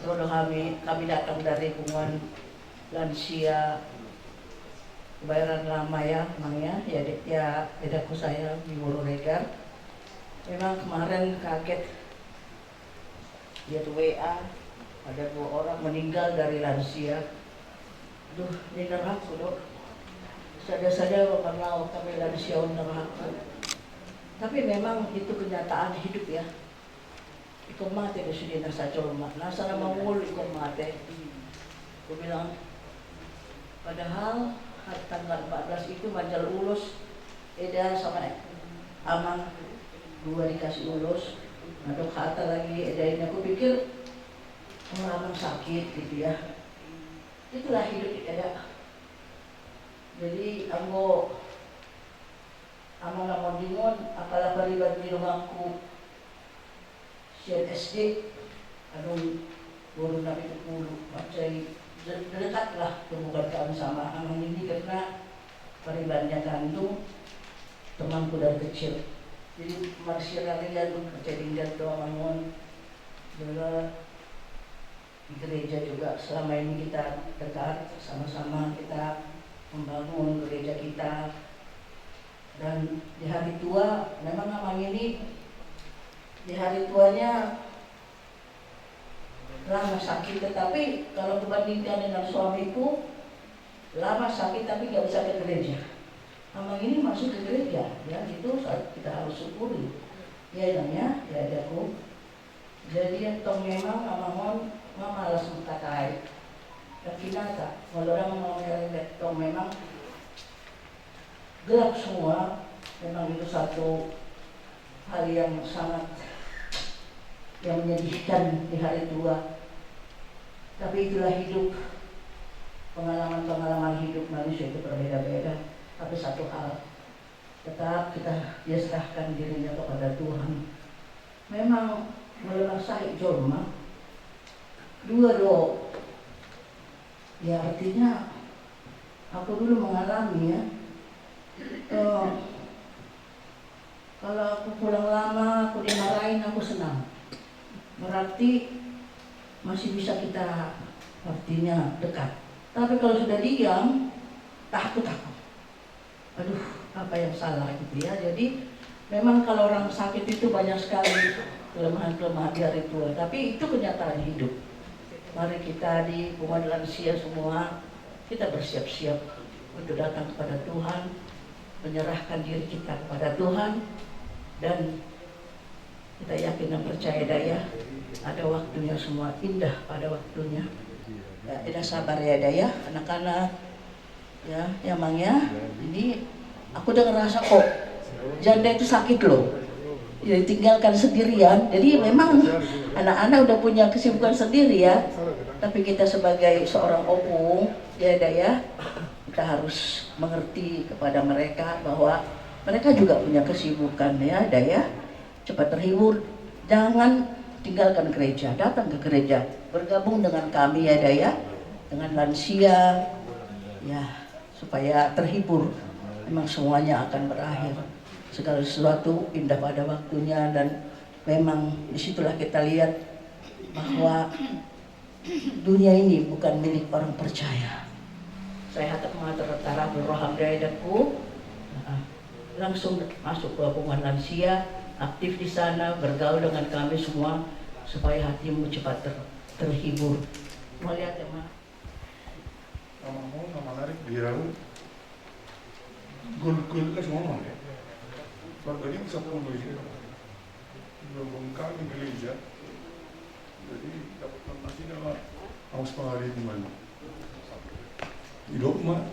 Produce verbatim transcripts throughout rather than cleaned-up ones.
Ro do hami, kami datang dari Punguan Lansia Kebayoran Lama ya, Amang ya, ya, de-, ya, edaku saya di Woro Regar. Memang kemarin kaget lihat W A, ada dua orang meninggal dari lansia. Duh, ninna rohangku do. Sada-sada ma parnaon hami lansia on, ninna rohangku. Tapi memang itu kenyataan hidup ya. Ingkon mate do sude na sajolma, na sada mangolu ingkon mate. Kubilang, padahal ha-, tanggal empat belas itu manjalo ulos, eda sama amang dua dikasih ulos, na dok hata lagi eda ini, aku pikir, oh, amang sakit gitu ya. Itulah hidup eda. Jadi anggo amang na monding on, apala pariban ni donganku sian S D, adong boru na pitu pulu, mansai de-, dekat lah hubungan kami sama amang ini karena paribannya kandung temanku dari kecil. Jadi marsial lagi ya, mansai denggan do amang on. Jala di gereja juga selama ini kita dekat, sama-sama kita membangun gereja kita. Dan di hari tua, memang amang ini di hari tuanya lama sakit, tetapi kalau kubandingkan dengan suamiku, lama sakit tapi nggak bisa ke gereja. Amang ini masuk ke gereja, ya, itu sa-, kita harus syukuri. Ya, Inang, ya, ya, adaku. Jadi, antong memang amang on ma malas mangkatai. Tapi nyata, molo dang amang on mereng, antong memang gelap semua, memang itu satu hal yang sangat, yang menyedihkan di hari tua. Tapi itulah hidup, pengalaman-pengalaman hidup manusia itu berbeda-beda. Tapi satu hal, tetap kita, dia serahkan dirinya kepada Tuhan. Memang molo na sahit jolma, dua do. Ya, artinya aku dulu mengalami ya. Eh, kalau aku pulang lama, aku dimarahin, aku senang. Berarti masih bisa kita, artinya, dekat. Tapi kalau sudah diam, takut aku. Aduh, apa yang salah gitu ya. Jadi memang kalau orang sakit itu banyak sekali kelemahan-kelemahan di hari tua. Tapi itu kenyataan hidup. Mari kita di Punguan Lansia semua, kita bersiap-siap untuk datang kepada Tuhan, menyerahkan diri kita kepada Tuhan, dan kita yakin dan percaya, Da, ya, ada waktunya, semua indah pada waktunya. Ya, kita sabar ya, Da, ya, anak-anak. Ya, ya, Mang, ya. Ini aku udah ngerasa kok janda itu sakit loh. Ya, ditinggalkan sendirian. Jadi memang anak-anak udah punya kesibukan sendiri ya. Tapi kita sebagai seorang opung, ya, Da, ya, kita harus mengerti kepada mereka bahwa mereka juga punya kesibukan ya, Da, ya. Cepat terhibur, jangan tinggalkan gereja, datang ke gereja, bergabung dengan kami ya, Da, ya, dengan lansia, ya, supaya terhibur. Memang semuanya akan berakhir, segala sesuatu indah pada waktunya, dan memang disitulah kita lihat bahwa dunia ini bukan milik orang percaya. Saya hatap ma tartarap roham, Da, edangku. Nah, langsung masuk ke Punguan Lansia, aktif di sana, bergaul dengan kami semua, supaya hatimu cepat ter-, terhibur. Mauliate ma. Nama mau, nama narik, dia. Gol-gol, eh, semua, ya. Baru tadi bisa puluh ini. Membongkar di gereja. Jadi dapat masih dalam aus pengaribuan. Hidup mah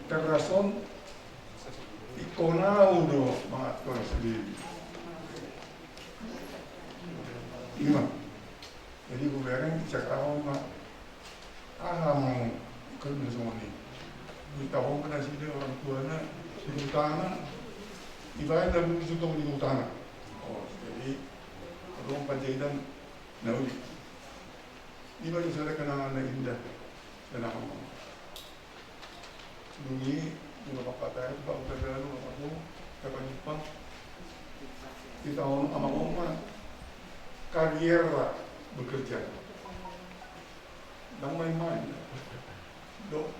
terrason ikonau do mengatur sendiri. Ima. Jadi gue bereng cakap mah. Aha mau ikut na songon i. Ditaon pe nasida orang tuana di hutana. Ibaen na dulu suto di hutana. Oh, jadi adong panjaitan na uli. Ibaen sada kenangan na indah. Kenangan. Dungi, dungi apa kata itu, Pak Utara, apa tuh, kapan jumpa? Ditaon amang on ma karier lah bekerja. Ndang main-main. Do,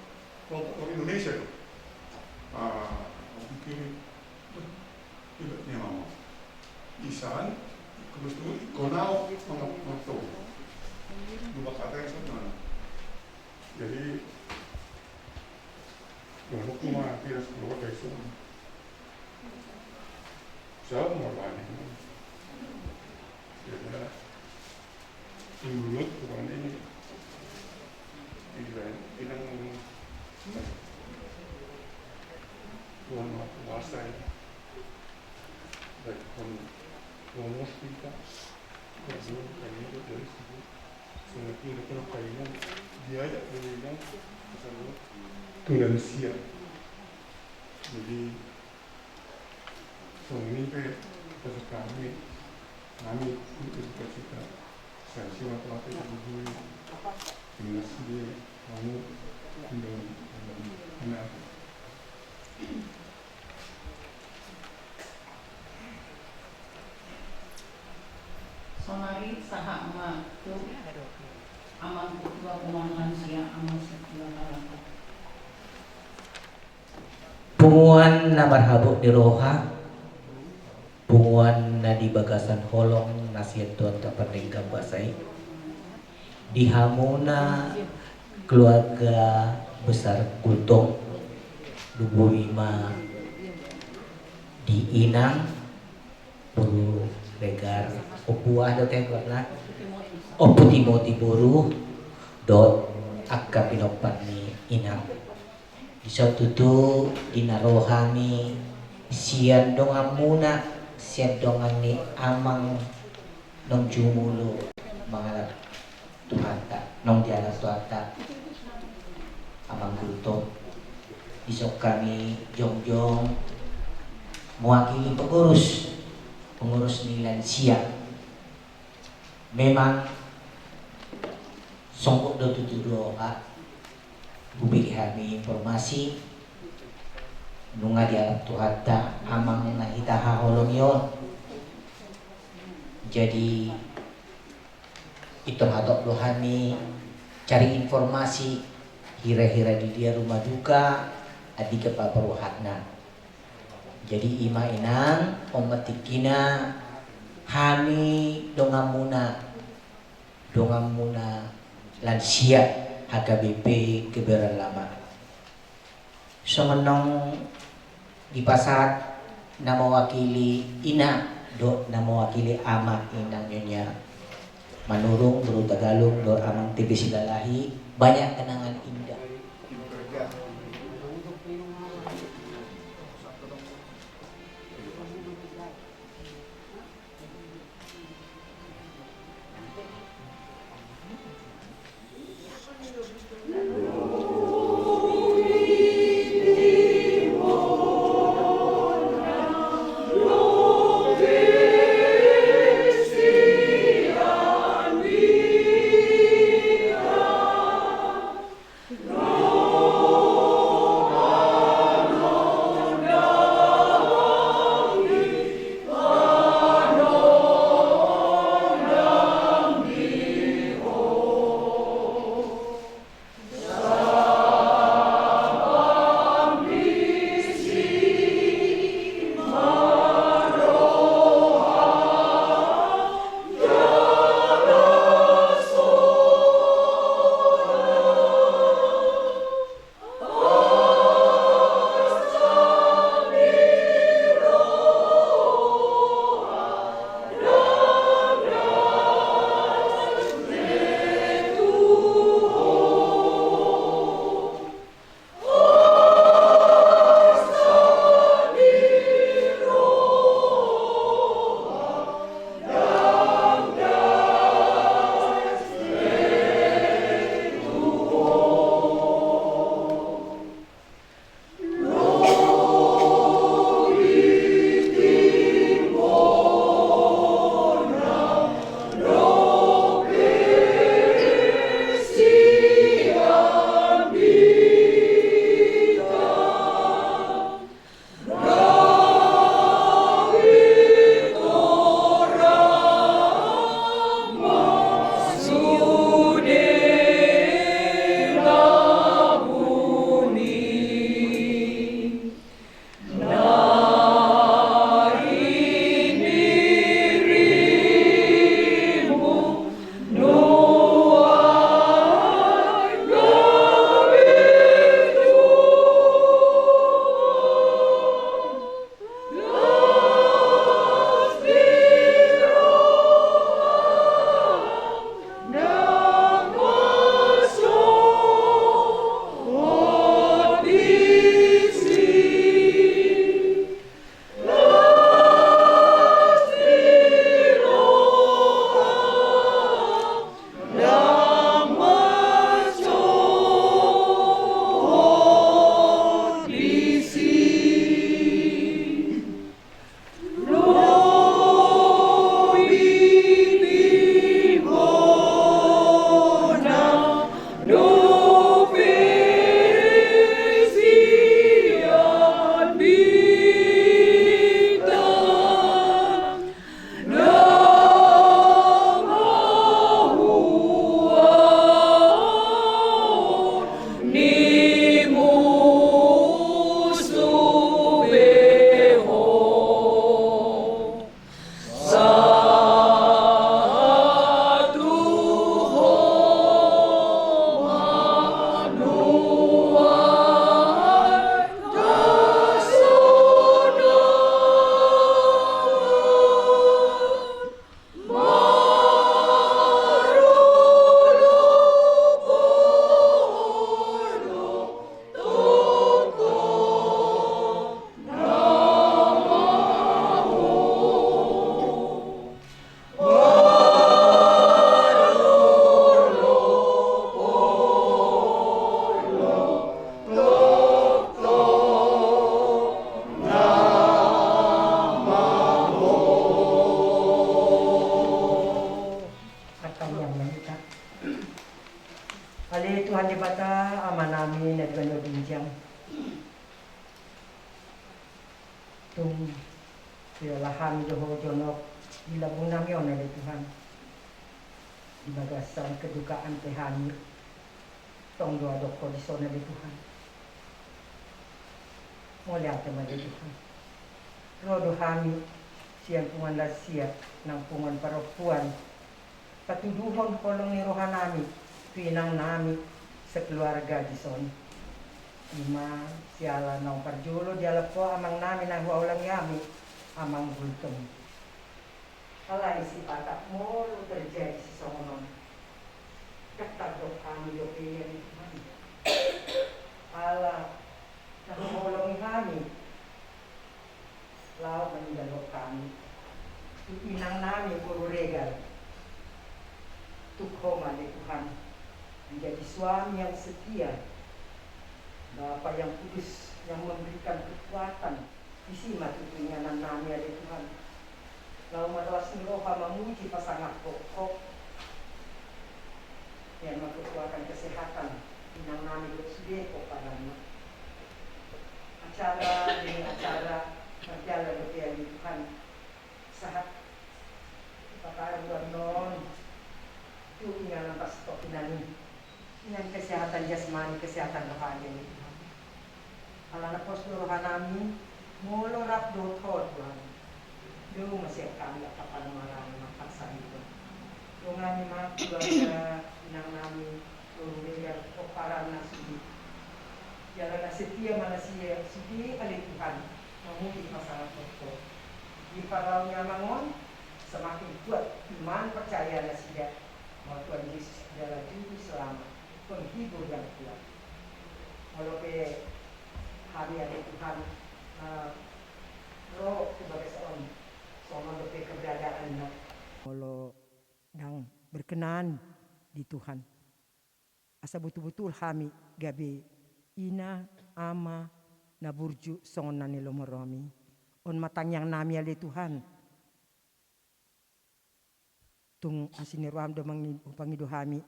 kelompok Indonesia do. Ah, pikir, iba ni mama. Isan, kemudian kau nau mengap-, mengap-, dua kata yang sama. Jadi, dulu kuma kira sepuluh dari semua. Jauh mau balik. Jadi, Ingulut tukang ini. Iba, inang tuan puasa ini. Dari kon ngomong kita. Dari dulu, dari itu, dari situ. Sehingga kita kena kainan. Diajak dulu inang. Pesan dulu. Tulen siap. Jadi, Songon i pe, pesan hami, hami, cita-cita, sai siwa tu ape tu bui, tinggal si dia, kamu, tinggal, tinggal, tinggal. Sonari sahat ma tu amang ketua komandan sian amang ketua halaman. Punguan na marhabot ni roha, punguan na di bagasan holong na sian Tuhanta Pardenggan Basa i, di hamuna keluarga besar Gultom, lubu i ma di inang, boru Regar, Ompu aha do tengkotna, Ompu Timoti boru, dohot angka pinompar ni inang. Dison tutu di na ro hami sian donganmuna, sian dongan ni amang naung jumolo mangalap Tuhanta, naung dialap Tuhanta, amang Gultom. Dison hami jongjong mewakili pengurus, pengurus ni lansia. Memang songkop do tutu dohot hubege hami informasi, nunga dialap Tuhanta amang na hita haholongi on. Jadi, pintor hatop do hami cari informasi, hira-hira di dia rumah duka, andika paboruhatna. Jadi, i ma inang, on ma tingkina hami donganmuna, donganmuna lansia H K B P Kebayoran Lama. Songon naung dipasahat na mewakili ina dohot na mewakili ama, inang Nyonya Manurung, boru Tagalung, dohot amang T B Silalahi, banyak kenangan indah. Yang menuta. Ale Tuhan Debata, Amanami na di banua ginjang. Tung rila hami do Ho jonok di lambungnami on, ale Tuhan. Di bagasan kedukaan pe hami tong do adong Ho dison, ale Tuhan. Mauliate ma, ale Tuhan. Ro do hami sian punguan lansia nang punguan parompuan, patuduhon holong ni rohanami tu inangnami sekeluarga dison. Ima siala naung parjolo dialap Ho amangnami na huhaholongi hami, Amang Gultom. Alai sipata molo terjadi sisongon on, ndang tardok hami dope, ale Tuhan. Ala na huhaholongi hami laho maninggalhon hami tu inangnami boru Regar. Tung Ho ma, ale Tuhan, menjadi suami yang setia, Bapa yang kudus yang memberikan kekuatan. Disi ma tutu inganannami, ale Tuhan, laho marlas ni roha mamuji pasangaphon Ho. Bahen ma kekuatan kesehatan inangnami dohot sude pomparanna. Acara demi acara marjalan dope, ale Tuhan, sahat tu pataruan on tu inganan parsitokinan i. Inganan kesehatan jasmani, kesehatan rohani, ale Tuhan. Alana pos do rohanami molo rap dohot Ho, Tuhan. Dong ma sian hami angka panumarang, angka parsaripeon. Dongani ma keluarga inangnami boru Regar pomparan na sude. Jala na setia ma nasida sude, ale Tuhan, mamuji pasangaphon Ho. Di parlaon ni amang on, semakin kuat iman percaya nasida bahwa Tuhan Yesus adalah Juru Selamat, Penghibur yang kuat. Molo pe hami, ale Tuhan, eh, ro tu bagas on, songon on dope keberadaanna. Molo ndang berkenan di Tuhan, asa botul-botul hami gabe ina, ama na burju songon na nilomo rohami. On ma tangiangnami, ale Tuhan. Tung asi ni roham do mangi-, hupangido hami,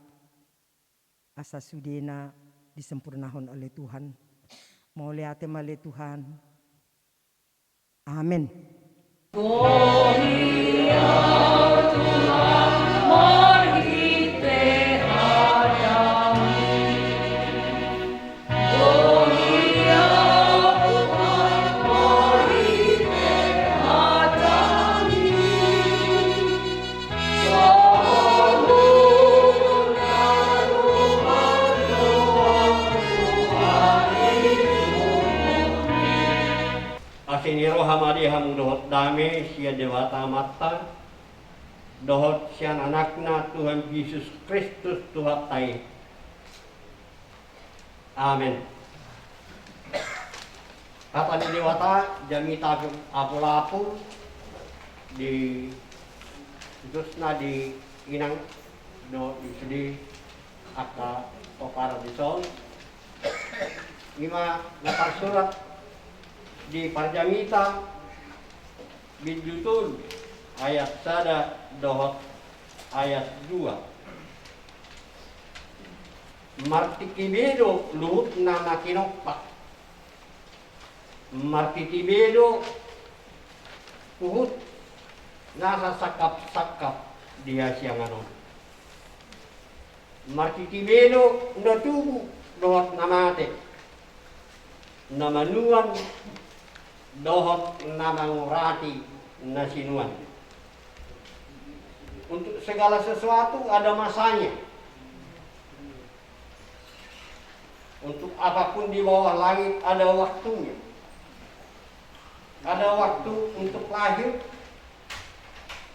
asa sudena disempurnahon, ale Tuhan. Mauliate ma, ale Tuhan. Amen. Asi ni roha ma di hamu dohot dame sian Debata Amanta dohot sian Anakna Tuhan Jesus Kristus Tuhanta i. Amen. Hata ni Debata jamita apul-apul di khususna di inang dohot di sude angka pomparan dison. Ima na tarsurat di Parjamita bindu tolu ayat sada dohot ayat dua. Martingki be do luhutna na tinompa. Martingki be do huhut na sasangkap-sangkap di hasiangan on. Martingki be do na tubu dohot na mate, na manuan dohot na mangurati na sinuan. Untuk segala sesuatu ada masanya. Untuk apapun di bawah langit ada waktunya. Ada waktu untuk lahir,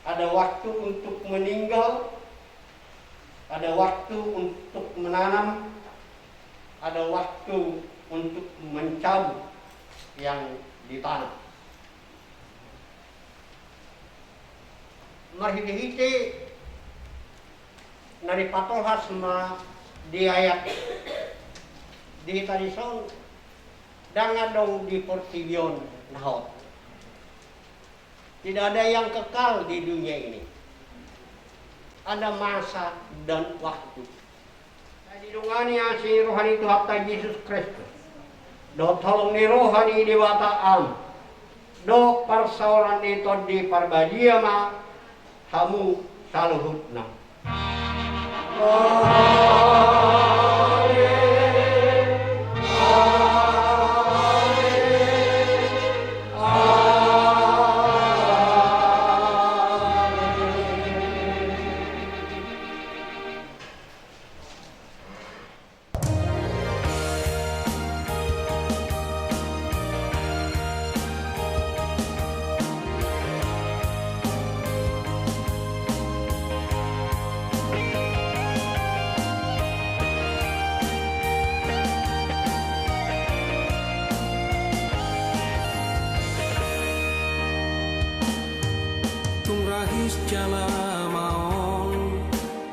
ada waktu untuk meninggal, ada waktu untuk menanam, ada waktu untuk mencabut yang ditanam. Marhite-hite na dipatolhas ma di ayat di hita dison, ndang adong di portibi on na hot. Tidak ada yang kekal di dunia ini. Ada masa dan waktu. Didongani asi ni roha ni Tuhanta Jesus Kristus, dohot holong ni roha ni Debata Ama, dohot parsaoran ni Tondi Parbadia ma hamu saluhutna. Tung rahis jala maol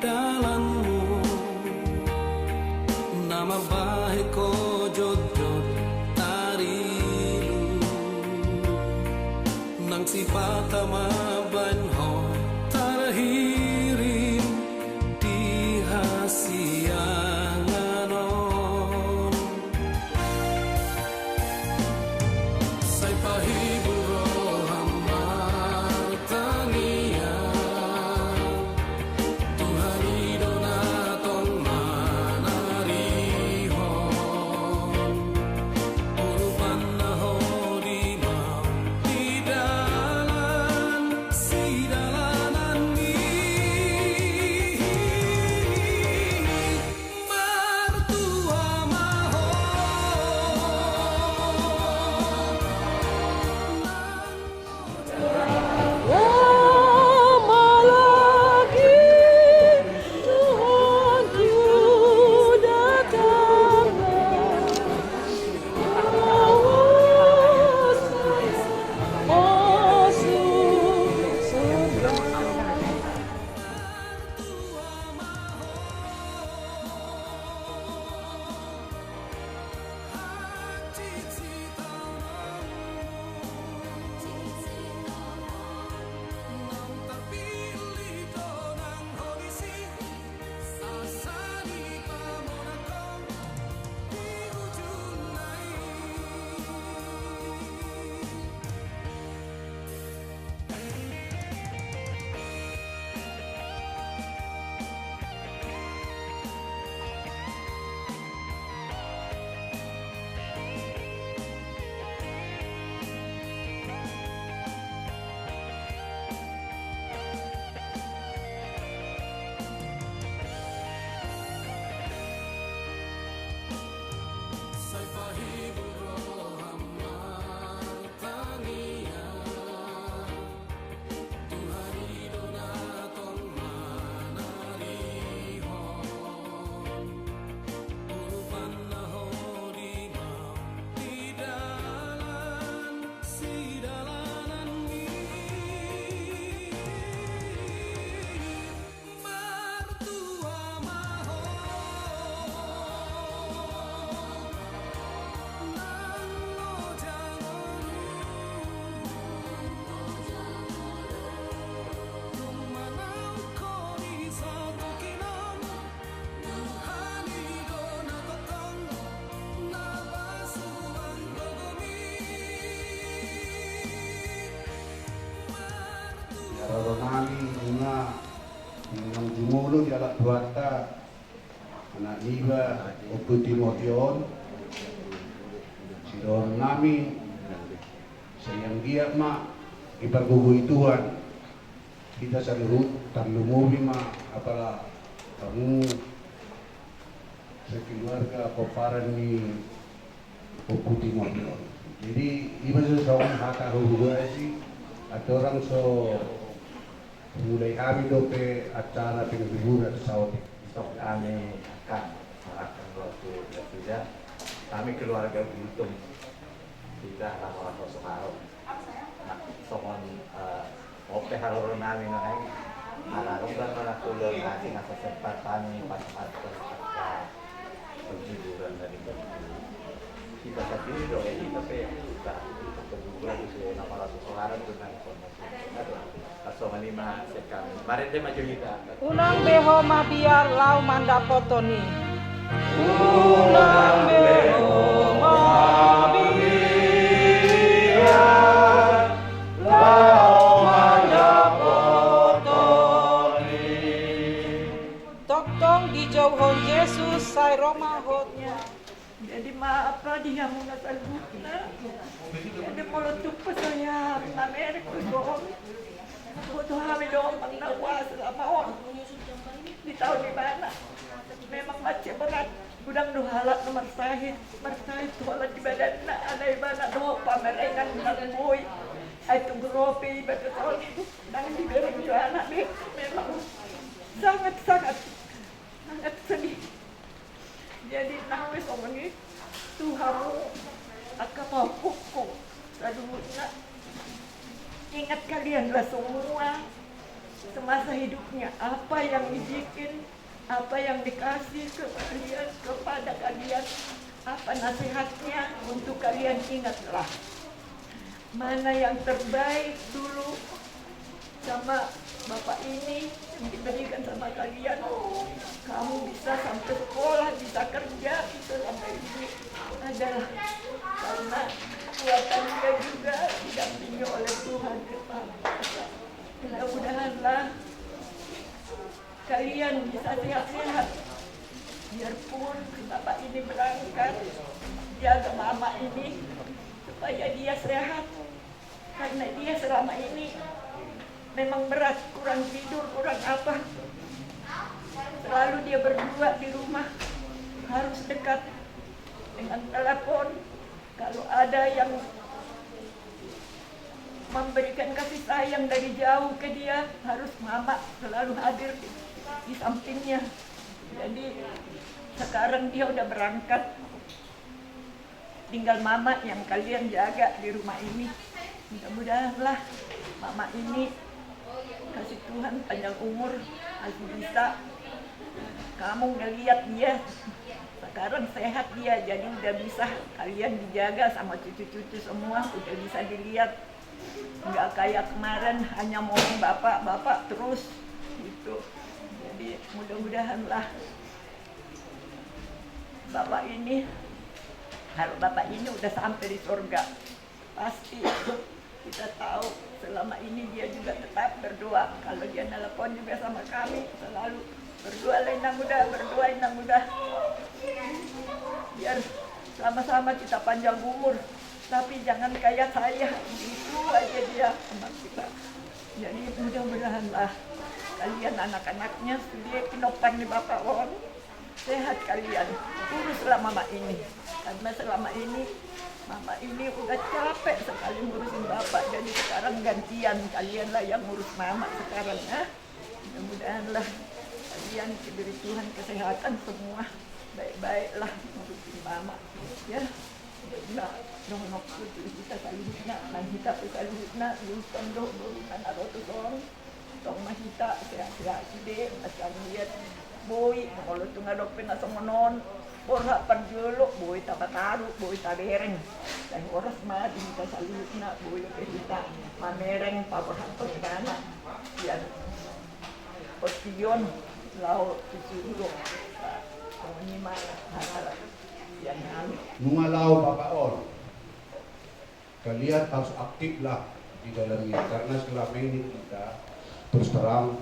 dalanmu, na mambahen ho jotjot tarilu, nang sipata mambahen ho tarhirim di hasiangan on. Sai pahibul roham martangiang, Tuhan i do na tong manarihon. Ulupanna ho di maon di dalan sidalananmi. Di haroro nami nunga nunga jumolo dialap Tuhanta anak niba Ompu Timothy on, sidohonon nami, sai anggiat ma dipargogoi Tuhan hita saluhut, tarlumobi ma apala hamu sekeluarga pomparan ni Ompu Timothy on. Jadi, i ma songon hata huhuasi, andorang so mulai hami dope acara penghiburan saotik. Songon hami akan, akan waktu sudah, hami keluarga Gultom sudah lama-lama songon on. Nah, songon, eh, ope haroro nami nang ai. Ala dong dan mana kulo nasi nasa sempat kami pas makan angka penghiburan dari Gultom. Hita sandiri do, eh, hita pe, hita, hita pe juga di sini, nama rasa suara tu nang informasi. Aduh, langsung ini mah sekarang. Kemarin dia maju hita. Unang be ho mabiar laho mandapothon i. Unang be ho mabiar laho mandapothon i. Tongtong dijouhon Jesus sai ro ma hotnya. Jadi ma apa di hamu na saluhutna. Jadi molo tung pe so hea na merek do on. Boto hami do on manang na ua selama on. Di taon ibana memang mansai berat. Godang do halak na marsahit, marsahit holan di badanna, ala ibana dohot pamerengan na boi. Ai tung ro pe iba tu son, ndang dibereng jo anak be. Memang sangat, sangat, sangat sedih. Jadi nang pe songon i tu hamu angka pahompu saluhutna. Ingat kalianlah semua semasa hidupnya apa yang dibikin, apa yang dikasih ke kalian, kepada kalian, apa nasihatnya untuk kalian, ingatlah. Mana yang terbaik dulu sama bapak ini yang diberikan sama kalian. Kamu bisa sampai sekolah, bisa kerja, bisa sampai ini adalah karena kekuatan dia juga didampingi oleh Tuhan yang Maha Kuasa. Mudah-mudahanlah kalian bisa sehat-sehat. Biarpun bapak ini berangkat, jaga mama ini supaya dia sehat. Karena dia selama ini memang berat, kurang tidur, kurang apa. Selalu dia berdua di rumah, harus dekat dengan telepon. Kalau ada yang memberikan kasih sayang dari jauh ke dia, harus mama selalu hadir di, di sampingnya. Jadi sekarang dia udah berangkat, tinggal mama yang kalian jaga di rumah ini. Mudah-mudahanlah mama ini kasih Tuhan panjang umur, masih bisa kamu ngeliat dia. Sekarang sehat dia, jadi udah bisa kalian dijaga sama cucu-cucu semua, udah bisa dilihat. Nggak kayak kemarin hanya ngomong bapak, bapak terus gitu. Jadi mudah-mudahanlah bapak ini, kalau bapak ini udah sampai di surga, pasti kita tahu selama ini dia juga tetap berdoa. Kalau dia nelpon juga sama kami, selalu berdoa lah Inang Uda, berdoa Inang Uda. Biar sama-sama kita panjang umur. Tapi jangan kayak saya, gitu aja dia sama kita. Jadi mudah-mudahanlah kalian anak-anaknya, sude pinompar ni bapak on, sehat kalian, uruslah mama ini. Karena selama ini mama ini udah capek sekali ngurusin bapak, jadi sekarang gantian kalian lah yang ngurus mama sekarang, ya. Mudah-mudahanlah kalian diberi Tuhan kesehatan semua, baik-baiklah ngurusin mama, ya. Nah, dohononku tu hita saluhutna, nang hita pe saluhutna, dohot boru nang ro tu son. Tong ma hita sehat-sehat sude, asa mangaliat boi, molo tung adong pe na songon on, borhat parjolo, boi tapataru, boi tabereng. Sai horas ma di hita saluhutna, boi dope hita mamereng paborhathon ibana. Sian portibi on laho tu surgo. Songon i ma hata sian hami. Nunga laho bapak on. Kalian harus aktiflah di dalam ini, karena selama ini kita terus terang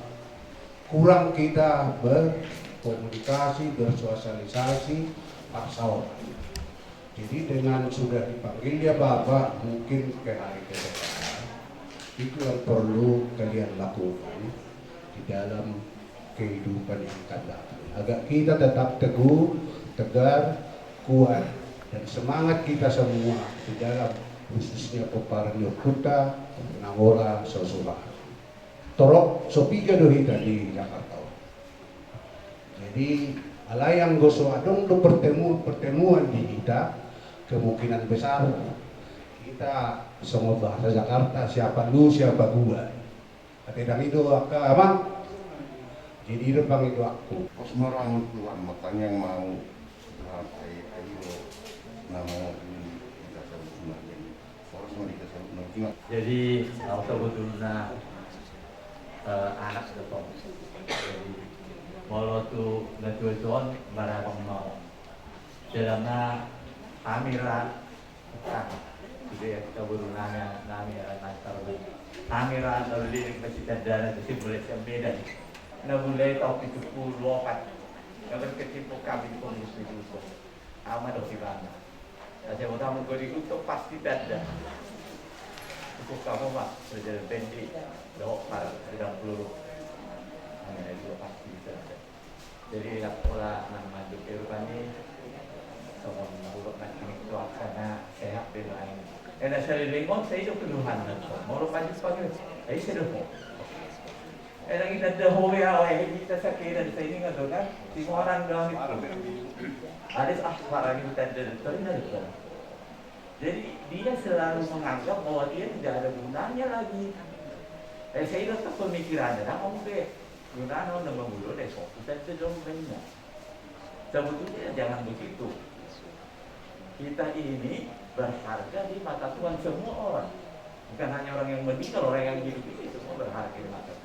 kurang kita berkomunikasi, bersosialisasi, paksa orang. Jadi dengan sudah dipanggil dia bapak, mungkin ke hari kedua, itu yang perlu kalian lakukan di dalam kehidupan yang akan datang. Agar kita tetap teguh, tegar, kuat, dan semangat kita semua di dalam khususnya pomparan ni ompunta Nangora Sosuha. Torop so piga do hita di Jakarta on. Jadi alai anggo so adong do pertemuan-pertemuan di hita, kemungkinan besar kita songon bahasa Jakarta siapa lu siapa gua. Ate dang i do angka amang. Jadi i do pangidoanku. Pos ma roha ni Tuhan, makanya mau sampai ayo. Namo di kita saluhutna, jadi horas ma di kita saluhutna. Jadi, au sabotulna, eh, anak do tong. Jadi, molo tu natuatua on, barabang ma on. Sedangkan hami ra, ah, sude, kita boru nami, anak nami, anak tarbu. Hami ra, lalu lirik masih tandana, masih mulai siap Medan. Na mulai tahun tujuh puluh empat. Na berkecimpung kami di Komisi Dusun. Ama dohot ibana. Asa molo hamu godi huta pasti tanda. Cukup hamu ma, Raja Bendi, dohot par, Raja Peluru. Hami na dua pasti bisa. Jadi, ya, pola nang manduk Eropa ni, songon na hulok na kini tu aksana sehat be lain. Eh, na saleleng on, sai do keluhan na. Molo pagi pagi, eh, sai do. Eh, lagi tanda hoe awa, eh, kita sakit dan saya ini nggak tahu kan, si orang doang itu. Ada ah, parah ini tanda dokter ini ada dokter. Jadi, dia selalu menganggap bahwa dia tidak ada gunanya lagi. Eh, saya ingat tuh pemikirannya, nah, kamu deh, gunanya udah mengulo deh, fokus aja dong, banyak. Sebetulnya jangan begitu. Kita ini berharga di mata Tuhan, semua orang. Bukan hanya orang yang meninggal, orang yang hidup ini semua berharga di mata Tuhan.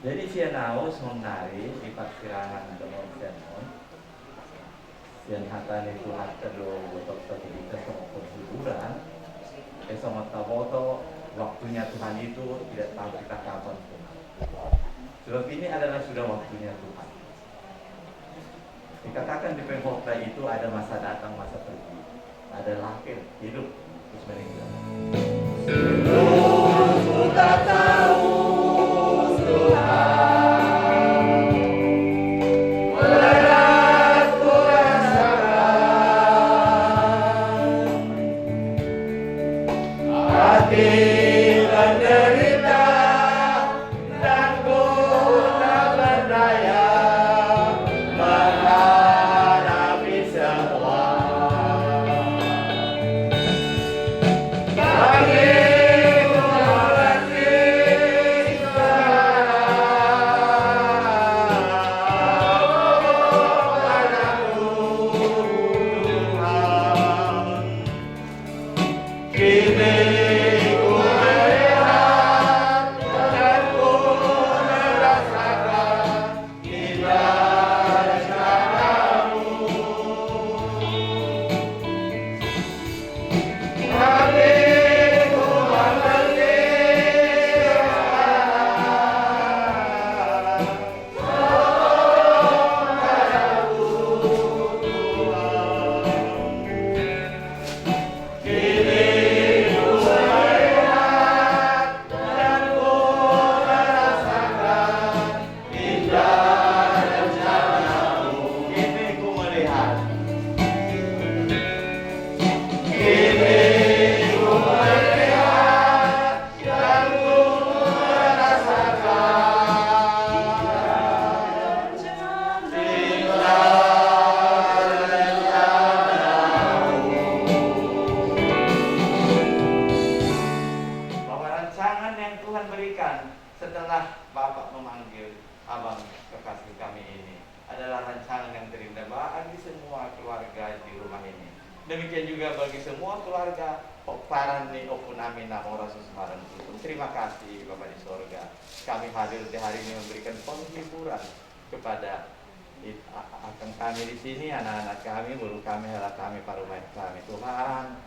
Jadi sian au sonari di parsirangan dohot sian on, sian hata ni Tuhanta do boto tu hita songon penghiburan, eh, songon taboto, waktunya Tuhan itu tidak tahu kita kapan. Sebab ini adalah sudah waktunya Tuhan. Dikatakan di pengkhotbah itu ada masa datang, masa pergi, ada lahir, hidup, terus meninggal. Seluruh ku tak tahu, Tuhan, berat ku rasakan. Hati menderita, dan ku tak berdaya menghadapi semua. Tapi ku mengerti sekarang, padaku Tuhan. Kini ku melihat dan ku merasakan indah rencana-Mu. Hatiku mengerti sekarang. Bahwa rancangan yang Tuhan berikan setelah Bapak memanggil Abang kekasih kami ini adalah rancangan yang terindah bagi semua keluarga di rumah ini. Demikian juga bagi semua keluarga pomparan ni ompunami na mora susumaran tutu. Terima kasih, Bapa di sorga. Kami hadir di hari ini memberikan penghiburan kepada it-, a-, a-, akang kami di sini, anak-anak kami, boru kami, hela kami, parumaen kami. Tuhan,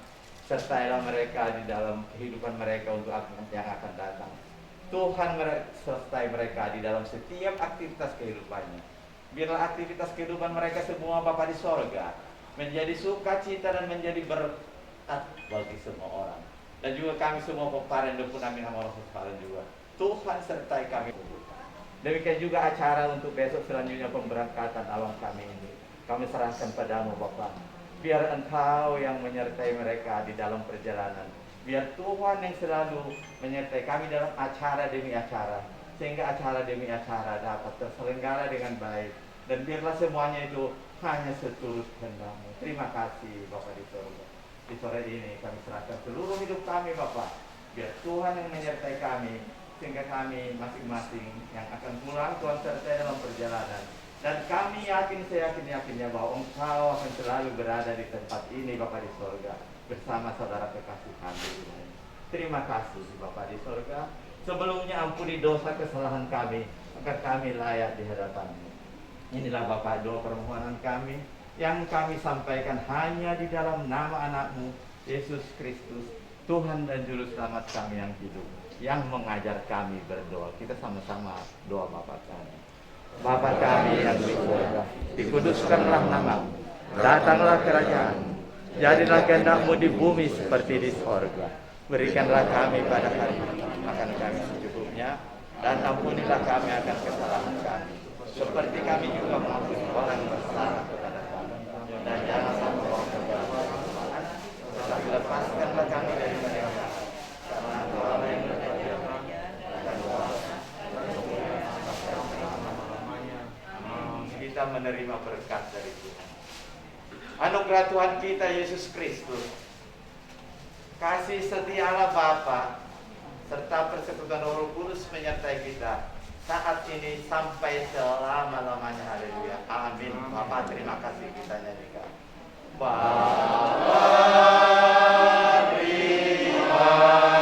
sertailah mereka di dalam kehidupan mereka untuk ak-, yang akan datang. Tuhan, mere-, sertai mereka di dalam setiap aktivitas kehidupannya. Biarlah aktivitas kehidupan mereka semua, Bapa di sorga, menjadi sukacita dan menjadi berkat bagi semua orang. Dan juga kami semua pomparan dan ompunami na mora susumaran juga. Tuhan sertai kami. Demikian juga acara untuk besok selanjutnya pemberangkatan abang kami ini. Kami serahkan padamu, Bapa. Biar Engkau yang menyertai mereka di dalam perjalanan. Biar Tuhan yang selalu menyertai kami dalam acara demi acara, sehingga acara demi acara dapat terselenggara dengan baik, dan biarlah semuanya itu hanya seturut kehendak-Mu. Terima kasih, Bapa di sorga. Di sore ini kami serahkan seluruh hidup kami, Bapa. Biar Tuhan yang menyertai kami, sehingga kami masing-masing yang akan pulang, Tuhan sertai dalam perjalanan. Dan kami yakin seyakin-yakinnya bahwa Engkau akan selalu berada di tempat ini, Bapa di sorga, bersama saudara kekasih kami ini. Terima kasih, Bapa di sorga. Sebelumnya, ampuni dosa kesalahan kami, agar kami layak di hadapan-Mu. Inilah, Bapa, doa permohonan kami, yang kami sampaikan hanya di dalam nama Anak-Mu, Yesus Kristus, Tuhan dan Juru Selamat kami yang hidup, yang mengajar kami berdoa. Kita sama-sama doa Bapa kami. Bapa kami yang di sorga, dikuduskanlah nama-Mu. Datanglah kerajaan-Mu. Jadilah kehendak-Mu di bumi seperti di sorga. Berikanlah kami pada hari ini makan kami secukupnya, dan ampunilah kami akan kesalahan kami, seperti kami juga mengampuni orang yang bersalah kepada kami. Dan jangan sampai kami dalam pencobaan, tetapi lepaskanlah kami daripada yang jahat. Karena Engkau Allah yang menjadikan kami, dan kuasa, dan kemuliaan, sampai selama-lamanya. Amin. Kita menerima berkat dari Tuhan. Anugerah Tuhan kita Yesus Kristus, kasih setia Allah Bapa, serta persekutuan Roh Kudus menyertai kita saat ini sampai selama-lamanya. Haleluya. Amin. Amin. Bapa, terima kasih, kita nyanyikan. Bapa, terima kasih.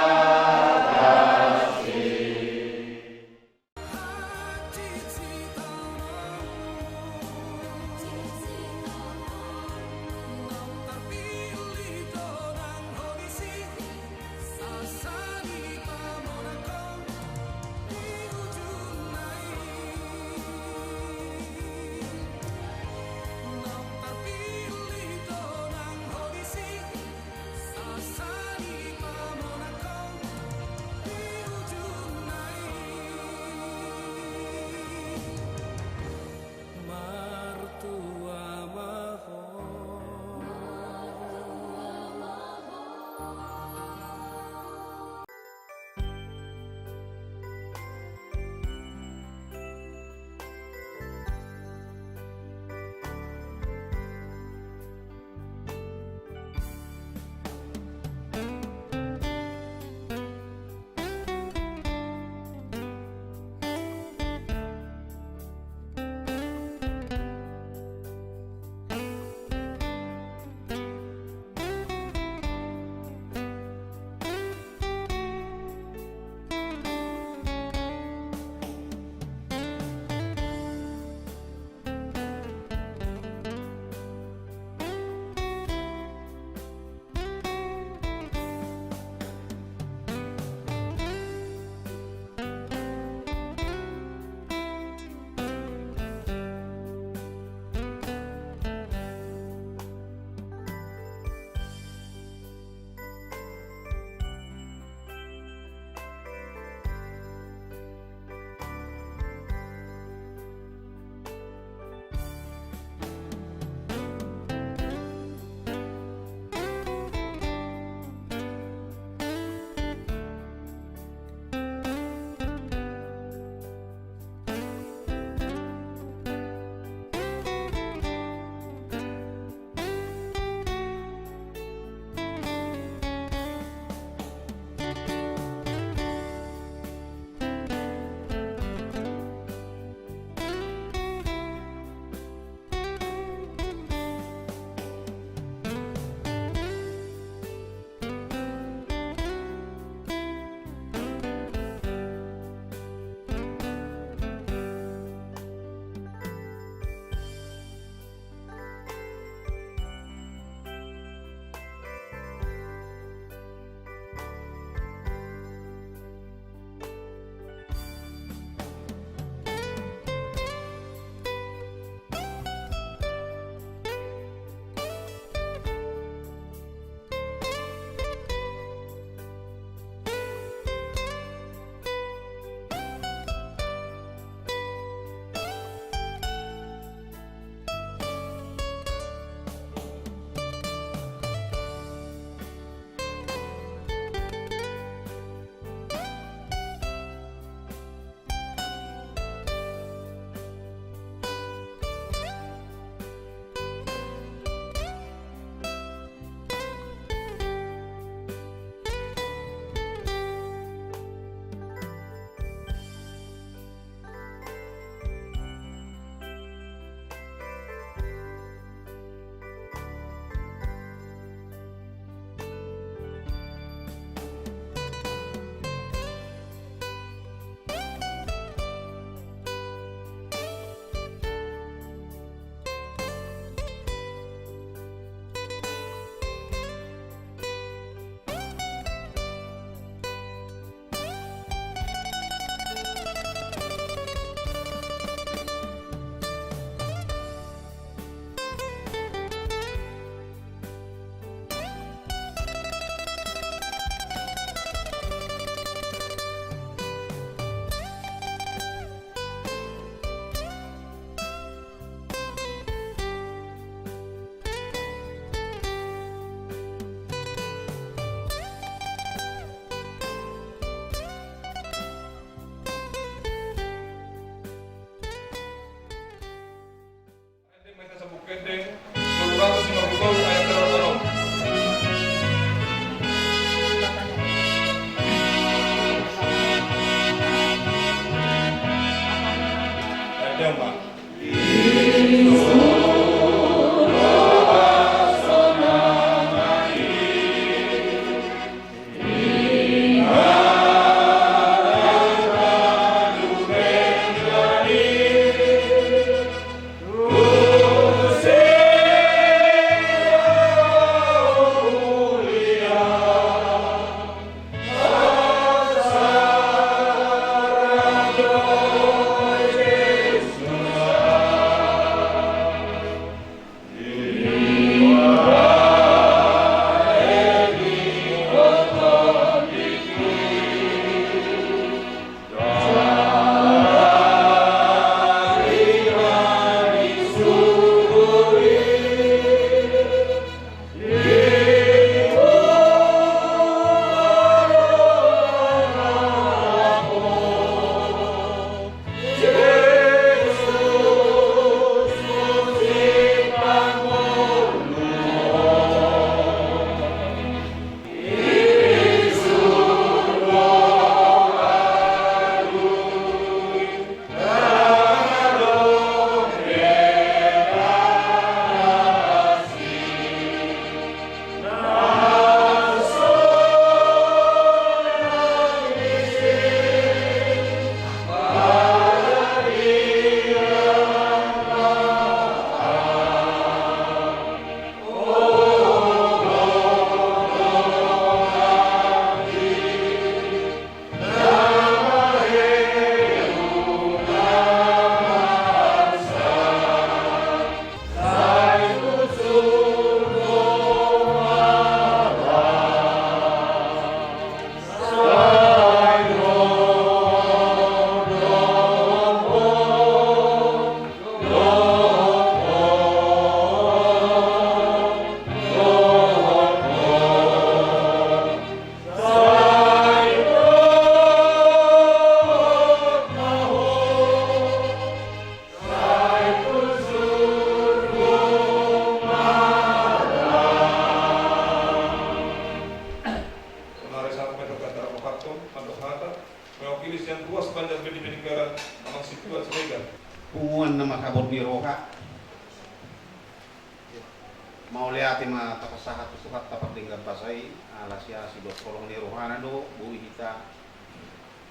Mauliate ma tapasahat tu Tuhanta pardenggan basa i, ala siasi dohot holong ni rohana do boi hita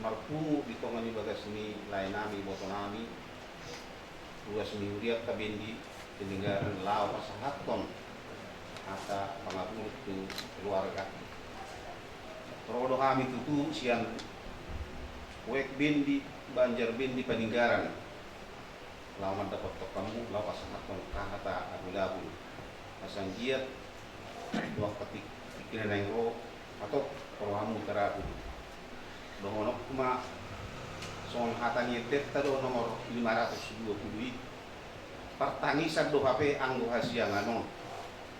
marpungu di tonga ni bagas ni laenami ibotonami, ruas ni hurianta Bendi Paninggaran, laho pasahathon hata pangapulung tu keluarga. Ro do hami tutu sian Wek Bendi, Banjar Bendi Paninggaran, laho mandapothon hamu, laho pasahathon hata abulabul. Asa anggiat tu angka tingki na naeng ro, hatop ro hamu tarabul. Dohononku ma songon hata ni endenta do nomor lima ratus dua puluh i: Partangisan do hape anggo hasiangan on,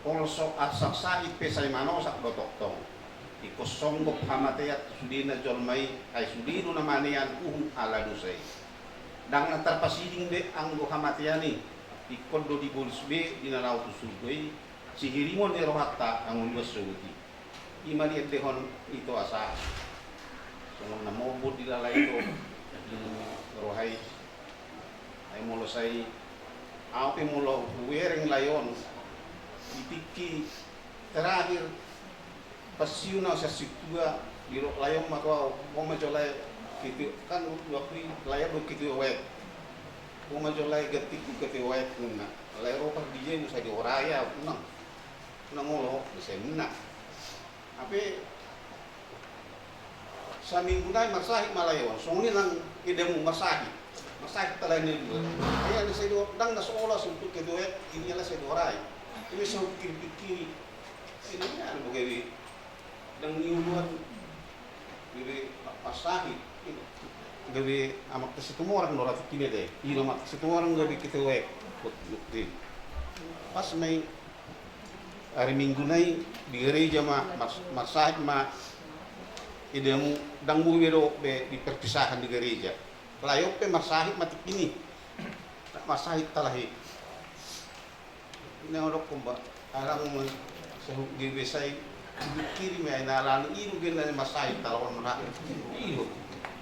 olo so arsak sahit pe sai manosak do tongtong. Ingkon songgop hamatean tu sudena jolma i, ai sude do na manean uhum ala dosa i. Ndang na tarpasiding be anggo hamatean i, ingkon do dibolus be di na laho tu surgo i, sihirimon ni rohanta angoluan sogot i. I ma diendehon ito asa songon na mombot dilala ito di roha i. Ai molo sai ahu pe molo hubereng lae on di tingki terakhir, pansiun ahu sian sintua, didok lae on ma tu ahu, ho ma jo lae ketua, kan waktu i lae on do ketua wek, ho ma jo lae gantingku ketua wek ninna. Lae ro pardijai muse dihorai ahu, unang, unang olo ho muse ninna. Hape saminggu nai marsahit ma lae on, songon i nang edamu marsahit. Marsahit hita lae na dua. Ai na sai do, ndang na so olo ahu untuk ketua wek, ini ala sai dihorai. Ima sai hupikir-pikiri. Ini anu gabe ndang niuluan gabe marsahit. Gabe Amanta Situmorang do ra tingkina da i. Ima Amanta Situmorang gabe ketua wek. Pas ma i ari Minggu nai di gareja ma mars-, marsahit ma edamu, ndang boi be dohot be di perpisahan di gareja. Lae on pe marsahit ma tingki i. Marsahit hita lae. Inna dokkon ba, alang sahut gabe sai hupikiri ma i, na alani i do gabe na marsahit hita lae on ra. I do.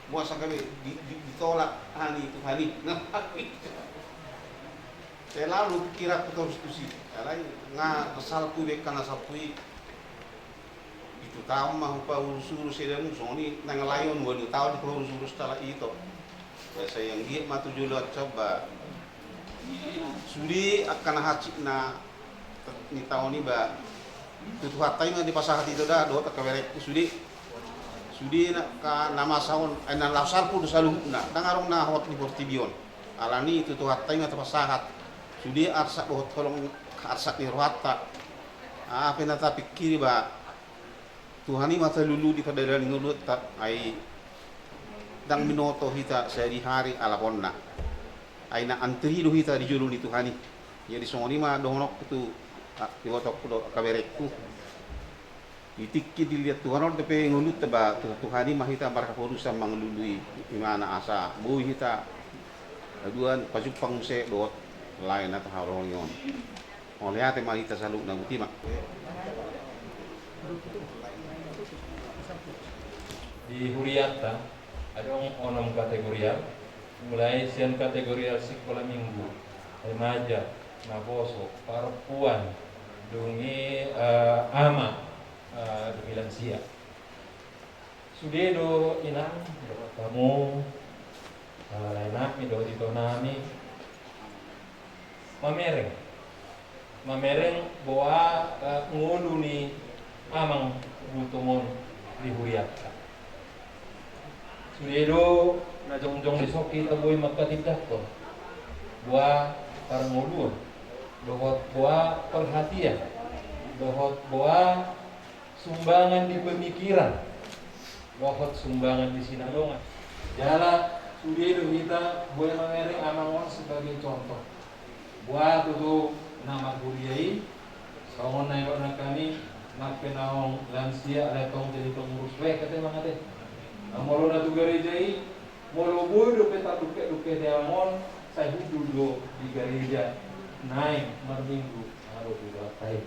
Boasa gabe di, di, ditolak ani Tuhan i. Selalu pikiranku torus tusi. Alai nga salpu be angka na salpu i. Pitu taon ma hupaurus-urus edamu, songon i nang lae on ualu taon dipaurus-urus hita lae ito. Ba sai anggiat ma tu joloan on ba sude angka na hansit na ni taon i ba tu Tuhanta i ma dipasahat ito da dohot angka berengku sude. Sude na angka na masa on, ai na laho salpu do saluhutna, ndang adong na hot di portibi on. Alani tu Tuhanta i ma tapasahat. Sude arsak dohot holong, arsak ni rohanta. Aha pe na tapikiri ba Tuhan i ma talului di pardalanan ni ngolunta, ai ndang binoto hita sadihari alaponna. Ai na antri do hita di jolo ni Tuhan i. Jadi songon i ma dohononku tu, ah, ibotongku dohot angka berengku. Di tingki dilehon Tuhan on dope ngolunta ba, tu-, Tuhan i ma hita marhaporusan mangalului ibana asa boi hita haduan pajumpang muse dohot lae na tahaholongi on. Mauliate ma hita saluhutna, botima. Di hurianta adong onom kategorial, mulai sian kategorial sikola minggu, remaja, naposo, parompuan, dung i, eh, ama, eh, dung i lansia. Sude do inang dohot hamu, eh, laenami dohot itonami, mamereng. Mamereng boha, eh, ngolu ni amang Gultom on di hurianta. Sude do na jongjong dison hita boi manghatindanghon boha parngoluon, dohot boha perhatian, dohot boha sumbangan di pemikiran dohot sumbangan di sinadongan. Jala sude do hita boi mamereng amang on sebagai contoh. Boha tutu na marhuria i, songon na nidok nangkin i, nang pe naung lansia alai tong jadi pengurus wek ate amang ate. Na molo na tu gareja i, molo boi dope tardungke-dungke ate amang on, sai hundul do di gareja naeng marminggu mangadopi Tuhanta i.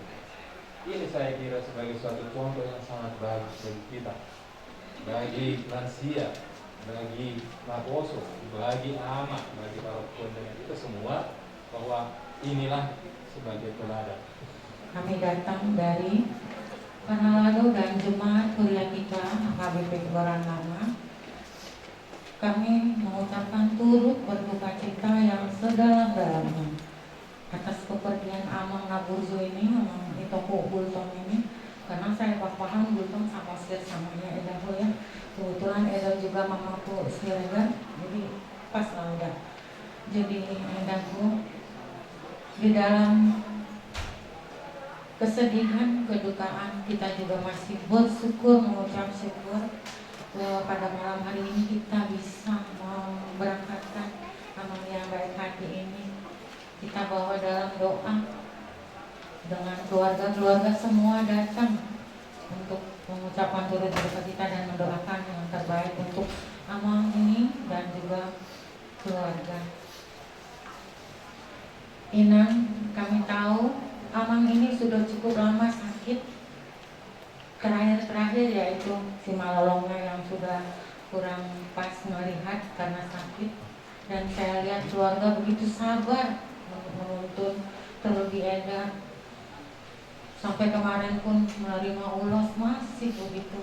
Ini saya kira sebagai suatu contoh yang sangat bagus bagi kita, bagi lansia, bagi naposo, bagi ama, bagi para keluarga kita semua, bahwa inilah sebagai teladan. Kami datang dari Parhalado dan jemaat Huria kita H K B P Kebayoran Lama. Kami mengucapkan turut berduka cita yang sedalam-dalamnya atas kepergian Amang Naburju ini, Amang Itongku Gultom ini, karena saya pa-, paham Gultom sama sir samanya Eda, ya. Kebetulan Eda juga mamaku Siregar, jadi pas lah udah. Jadi, Eda, di dalam kesedihan, kedukaan, kita juga masih bersyukur, mengucap syukur, eh, pada malam hari ini kita bisa memberangkatkan Amang yang baik hati ini. Kita bawa dalam doa dengan keluarga-keluarga semua datang untuk mengucapkan turut berduka cita dan mendoakan yang terbaik untuk Amang ini dan juga keluarga. Inang, kami tahu Amang ini sudah cukup lama sakit. Terakhir-terakhir yaitu si malolongnya yang sudah kurang pas melihat karena sakit. Dan saya lihat keluarga begitu sabar men-, menuntun, terlebih Eda. Sampai kemarin pun menerima ulos masih begitu,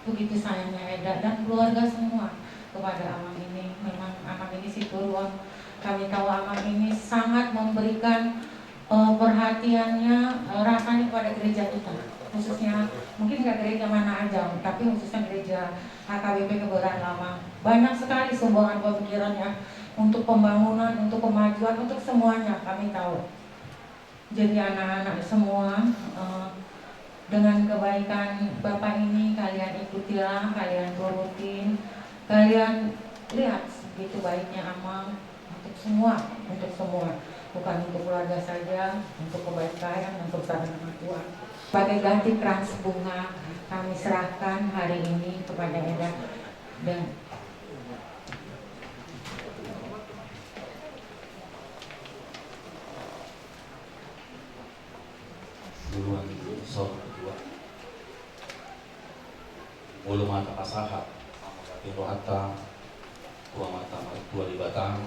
begitu sayangnya Eda dan keluarga semua kepada Amang ini. Memang Amang ini si turun. Kami tahu Amang ini sangat memberikan, eh, perhatiannya, eh, rasanya kepada gereja kita. Khususnya, mungkin nggak gereja mana aja, tapi khususnya gereja H K B P Kebayoran Lama. Banyak sekali sumbangan pemikirannya untuk pembangunan, untuk kemajuan, untuk semuanya kami tahu. Jadi anak-anak semua, eh, dengan kebaikan Bapak ini, kalian ikutilah, kalian turutin, kalian lihat segitu baiknya Amang untuk semua, untuk semua. Bukan untuk keluarga saja, untuk kebaikan, untuk sanak mertua. Sebagai ganti krans bunga, kami serahkan hari ini kepada Eda. Dan Molo ma tapasahat, mangulahon rohanta tu Amanta Martua Debata,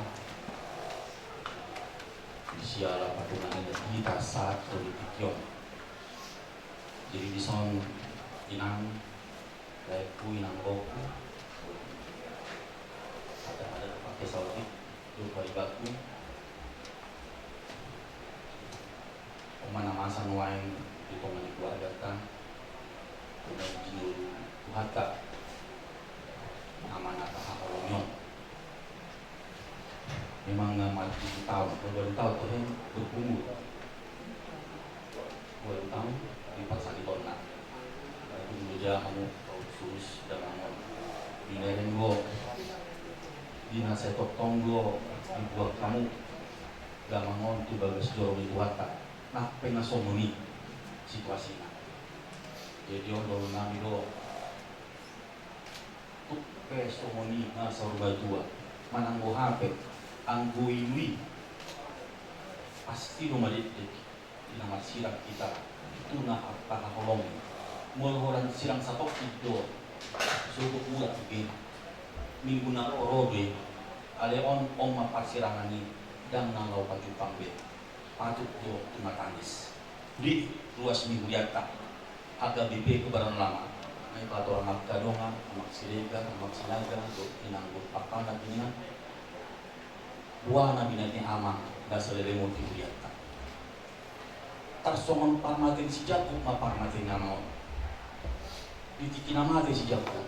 di siala patungan ni hita sahat tu tingki on. Jadi dison, Inang, laengku, inanggoku, ada, ada pakai saudi tu paribanku. Oma na masa nuaeng di tonga ni keluarganta, na jinulu Tuhanta, na manata haholongion. Memang na mati taon, baru taon tu hem berumur dua tahun di pasal di kona. Itu dulu aja kamu tahu sus dan namun di lereng go, di nasi totong go, di buah kamu. Gamangon tu bagas joro ni Tuhanta, nang pe na songon i situasina. Jadi on do nami do, tuk pe songon i na saur matua, manang boha pe, anggo i lui, pasti do madekdek. Di na marsirang hita tu na tahaholongi. Molo holan sirang satongkin do, sogot mulak be. Minggu na ro ro do i. Alai on, on ma parsirangan i, ndang na laho pajumpang be. Patut do tumatangis. Di ruas ni hurianta, H K B P Kebayoran Lama, na i patorang angka dongan, Amang Siregar, Amang Sinaga, dohot inang dohot papanak ninna. Boha na binahen ni Amang na saleleng on di hurianta? Tarsongon parmate ni si Jakkob ma parmate ni Amang on. Di tingki na mate si Jakkob,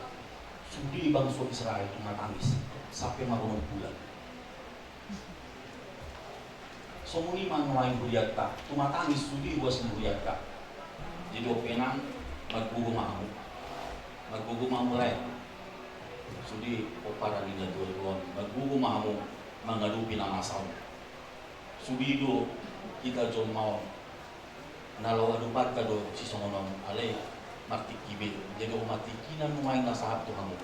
sude bangso Israel tumatangis sampe maronom bulan. Songon i ma nuaeng hurianta, tumatangis sude ruas ni hurianta. Jadi on pe inang, margogo ma hamu. Margogo ma hamu lae. Sude pomparan ni natuatua on, margogo ma hamu mangadopi na masa on. Sude do hita jolma on na laho adopanta do sisongon on, alai martingki be. Jadi on ma tingkina nuaeng na sahat tu hamu.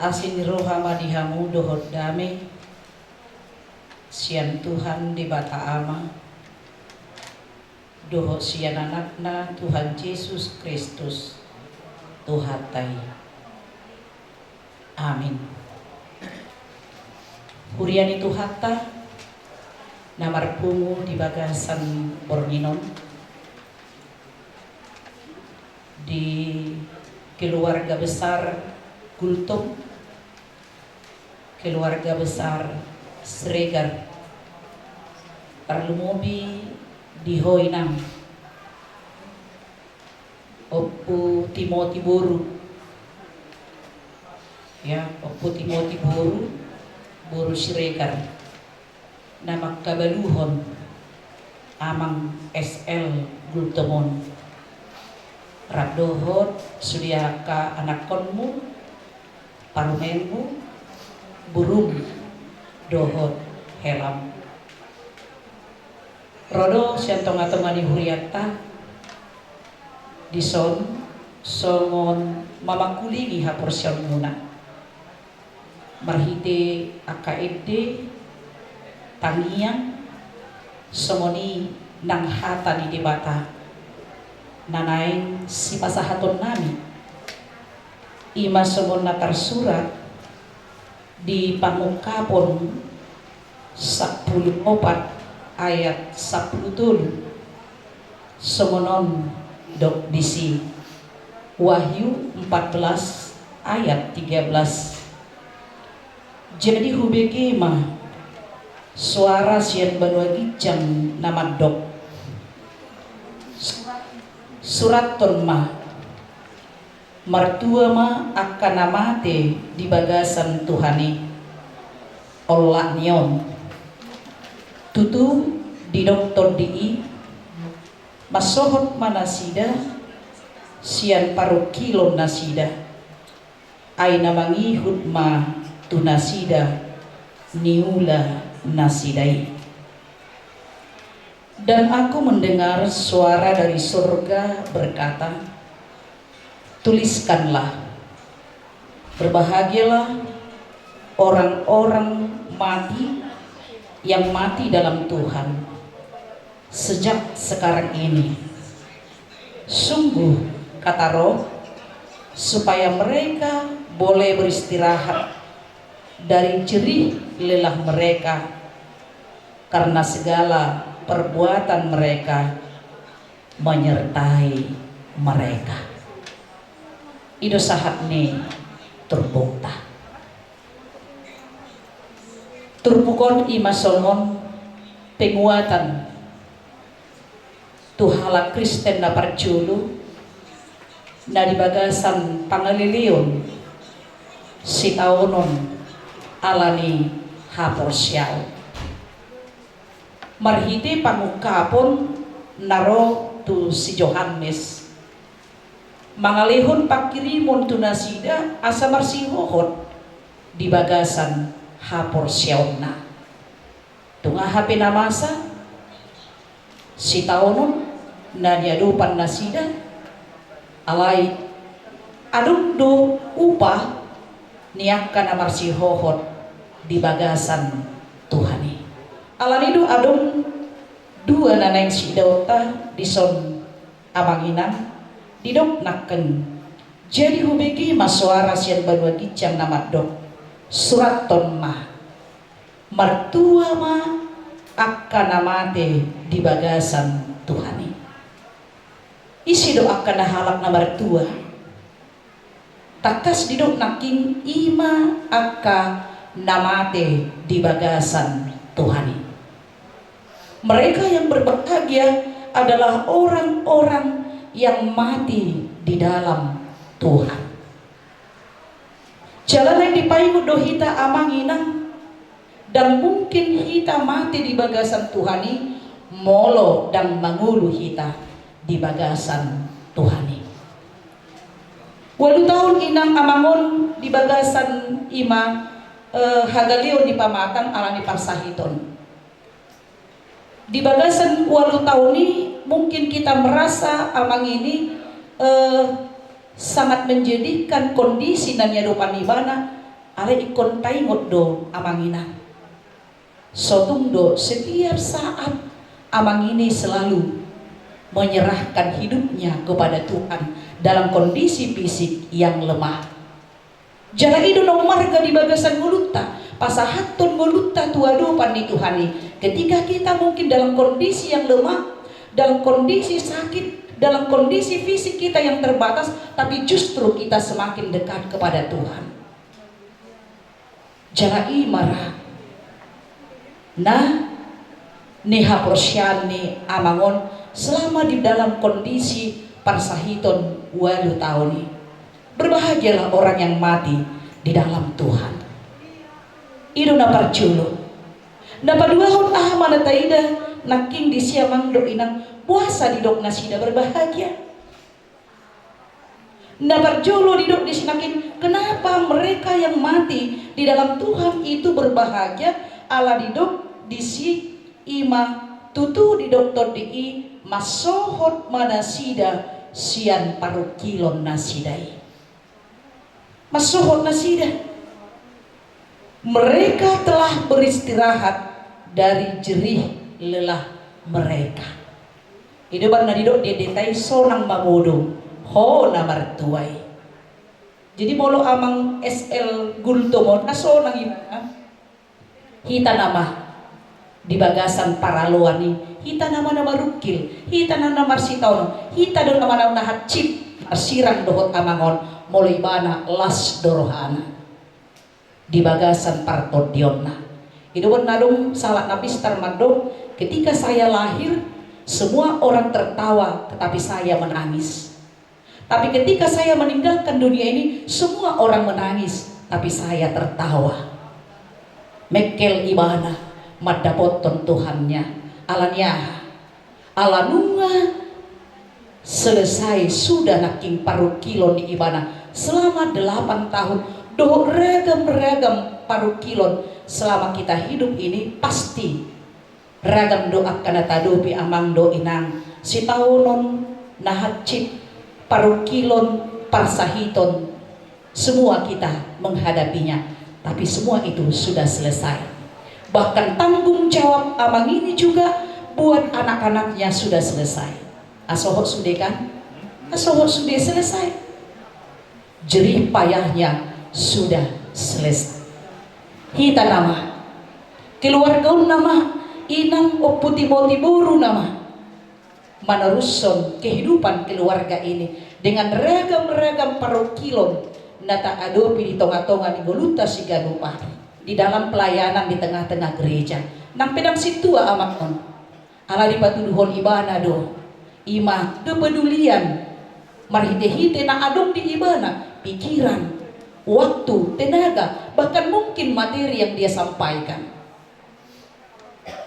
Asi ni roha ma di hamu dohot dame sian Tuhan Debata Ama dohot sian Anakna Tuhan Jesus Kristus, Tuhanta i. Amin. Huria ni Tuhanta na marpungu di bagasan borngin on, di keluarga besar Gultom, keluarga besar Siregar, tarlumobi di ho inang, Ompu Timoti boru, ya, Ompu Timoti boru, boru Siregar, na mangkabaluhon Amang S L Gultom on, rap dohot sude angka anakkonmu, parumaenmu, borum, dohot helam. Ro do sian tonga-tonga ni hurianta dison songon mamangkulingi haporseaonmuna, marhite angka ende, tangiang, songon i nang hata ni Debata na naeng sipasahatonnami. I ma songon na tarsurat di Pangungkapon sampulu opat ayat sampulu tolu. Songon on didok disi, Wahyu empat belas ayat tiga belas. Jadi hubege ma soara sian banua ginjang na mandok, surathon ma, martua ma angka na mate di bagasan Tuhan i, olat ni on. Tutu didok Tondi i, mansohot ma nasida sian parungkilon nasida, ai na mangihut ma tu nasida niula nasida i. Dan aku mendengar suara dari surga berkata, "Tuliskanlah, berbahagialah orang-orang mati yang mati dalam Tuhan sejak sekarang ini. Sungguh, kata Roh, supaya mereka boleh beristirahat dari jerih lelah mereka, karena segala perbuatan mereka menyertai mereka." I do sahat ni turpukta. Turpuk on i ma songon penguatan tu halak Kristen na parjolo na di bagasan pangaleleon sitaonon ala ni haporseaon. Marhite pangungkapon na ro tu si Johannes, mangalehon pangkirimon tu nasida asa marsihohot di bagasan haporseaonna. Tung aha pe na masa, sitaonon na niadopan nasida, alai adong do upa ni angka na marsihohot di bagasan Tuhan i. Alani do adong dua na naeng siidaonta dison, amang inang, didok nangkin, jadi hubege ma soara sian banua ginjang na mandok, surathon ma, martua ma angka na mate di bagasan Tuhan i. Ise do angka na halak na martua? Tangkas didok nangkin, i ma angka na mate di bagasan Tuhan i. Mereka yang berbahagia adalah orang-orang yang mati di dalam Tuhan. Jala naeng dipaingot do hita, amang inang, ndang mungkin hita mate di bagasan Tuhan i molo ndang mangolu hita di bagasan Tuhan i. Ualu taon inang amang on di bagasan i ma, eh, hagaleon ni pamatang ala ni parsahiton. Di bagasan ualu taon i mungkin kita merasa amang ini, eh, sangat menjadikan kondisi na niadopan ibana, alai ingkon taingot do amang inang, so tung do setiap saat amang ini selalu menyerahkan hidupnya kepada Tuhan dalam kondisi fisik yang lemah. Jala i do na umarga di bagasan ngolunta, pasahathon ngolunta tu adopan ni Tuhan i. Ketika kita mungkin dalam kondisi yang lemah, dalam kondisi sakit, Dalam kondisi fisik kita yang terbatas, tapi justru kita semakin dekat kepada Tuhan. Jala i ma ra na nihaporseaon ni amang on selama di dalam kondisi parsahiton ualu taon i. Berbahagialah orang yang mati di dalam Tuhan. I do na parjolo. Na paduahon, aha ma na taida nangkin disi, amang dohot inang? Boasa didok nasida berbahagia? Na parjolo didok disi nangkin, kenapa mereka yang mati di dalam Tuhan itu berbahagia? Ala didok disi, i ma tutu didok tondi i, mansohot ma nasida sian parungkilon nasida i. Mansohot nasida. Mereka telah beristirahat dari jerih lelah mereka. I do umbahen na didok di endenta i, sonang ma modom, ho na martua i. Jadi molo amang S L Gultom on, na sonang ibana. Hita nama di bagasan paraloan i, hita nama na marungkil, hita nama na marsitaonon, hita do nama na hansit marsirang dohot amang on, molo ibana las do rohana di bagasan partondionna. I do umbahen na adong sahalak na pistar mandok, ketika saya lahir, semua orang tertawa, tetapi saya menangis. Tapi ketika saya meninggalkan dunia ini, semua orang menangis, tapi saya tertawa. Mengkel ibana mandapothon Tuhannya. Ala ni aha? Ala nunga selesai sudah nangkin parungkilon ni ibana selama delapan tahun, dohot ragam-ragam parungkilon selama kita hidup ini, pasti ragam do angka na taadopi, amang dohot inang, sitaonon na hansit, parungkilon, parsahiton, semua kita menghadapinya, tapi semua itu sudah selesai. Bahkan tanggung jawab amang ini juga buat anak-anaknya sudah selesai. Asohot sude kan? Asohot sude selesai. Jerih payahnya sudah selesai. Hita nama, keluarga on nama, inang, Ompu Timoti boru nama, meneruskan kehidupan keluarga ini dengan ragam-ragam parungkilon na taadopi di tonga-tonga ni ngolunta siganup ari di dalam pelayanan di tengah-tengah gereja. Nang pe ndang sintua amang on. Ala dipatuduhon ibana do, i ma kepedulian marhite-hite na adong di ibana, pikiran, waktu, tenaga, bahkan mungkin materi yang dia sampaikan.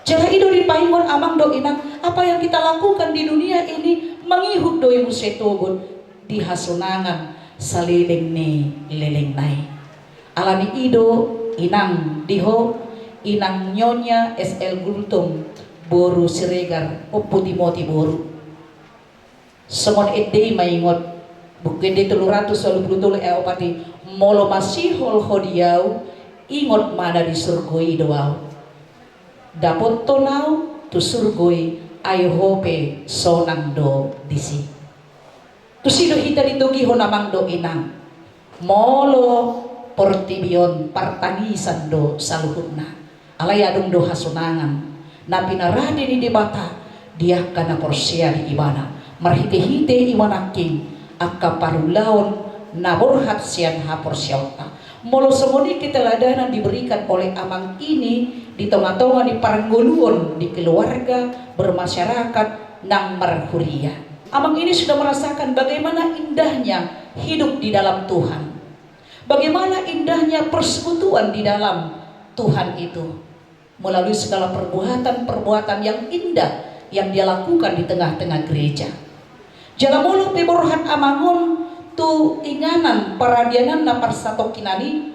Jala i do dipaingot, amang dohot inang, apa yang kita lakukan di dunia ini mangihut do i muse togon di hasonangan saleleng ni lelengna i. Ala ni i do, inang, di ho, inang Nyonya S L Gultom boru Siregar, Ompu Timoti boru. Songon ende i maingot, Buku Ende tolu ratus ualu pulu tolu ayat opat i, molo masihol ho di ahu, ingot ma na di surgo i do ahu. Dapothon ahu tu surgo i, ai ho pe sonang do disi. Tusi do hita ditogihon, amang dohot inang. Molo portibi on partangisan do saluhutna. Alai adong do hasonangan na pinarade ni Debata di angka na porsea di Ibana. Marhite-hite i ma nangkin angka parulaon na borhat sian haporseaonta. Molo songon i keteladanan diberikan oleh amang ini di tonga-tonga ni parngoluon di keluarga, bermasyarakat, nang marhuria. Amang ini sudah merasakan bagaimana indahnya hidup di dalam Tuhan. Bagaimana indahnya persekutuan di dalam Tuhan itu. Melalui segala perbuatan-perbuatan yang indah yang dia lakukan di tengah-tengah gereja. Jala molo pe borhat amang on tu inganan paradianan na parsatongkinan i,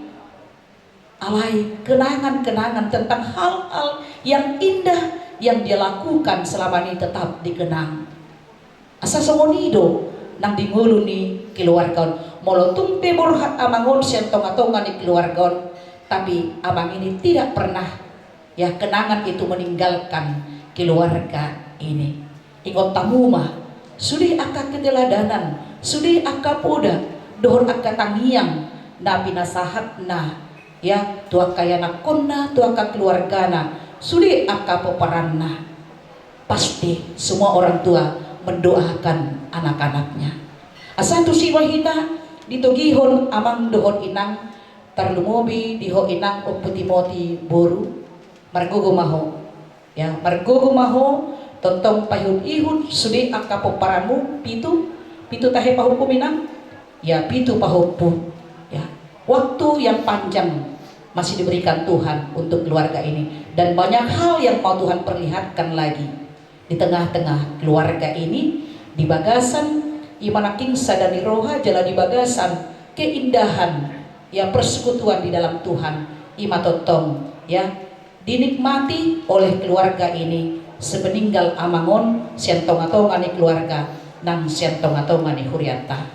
alai kenangan-kenangan tentang hal-hal yang indah yang dia lakukan selama ini tetap dikenang. Asa songon i do nang di ngolu ni keluarga on. Molo tung pe borhat amang on sian tonga-tonga ni keluarga on, tapi amang ini tidak pernah, ya, kenangan itu meninggalkan keluarga ini. Ingot hamu ma, sude angka keteladanan, sude angka poda dohot angka tangiang na pinasahatna, ya, tu angka ianakkonna, tu angka keluargana, sude angka pomparanna. Pasti semua orang tua mendoakan anak-anaknya. Asa tusi ma hita ditogihon amang dohot inang, tarlumobi di ho inang Ompu Timoti boru, margogo ma ho. Ya, margogo ma ho, tongtong paihut-ihut sude angka pomparanmu, pitu, pitu tahe pahompu inang? Ya, pitu pahompu. Ya, waktu yang panjang masih diberikan Tuhan untuk keluarga ini, dan banyak hal yang mau Tuhan perlihatkan lagi di tengah-tengah keluarga ini, di bagasan i ma nangkin sada ni roha jala di bagasan keindahan, ya, persekutuan di dalam Tuhan, i ma tongtong, ya, dinikmati oleh keluarga ini sepeninggal amang on sian tonga-tonga ni keluarga nang sian tonga-tonga ni hurianta.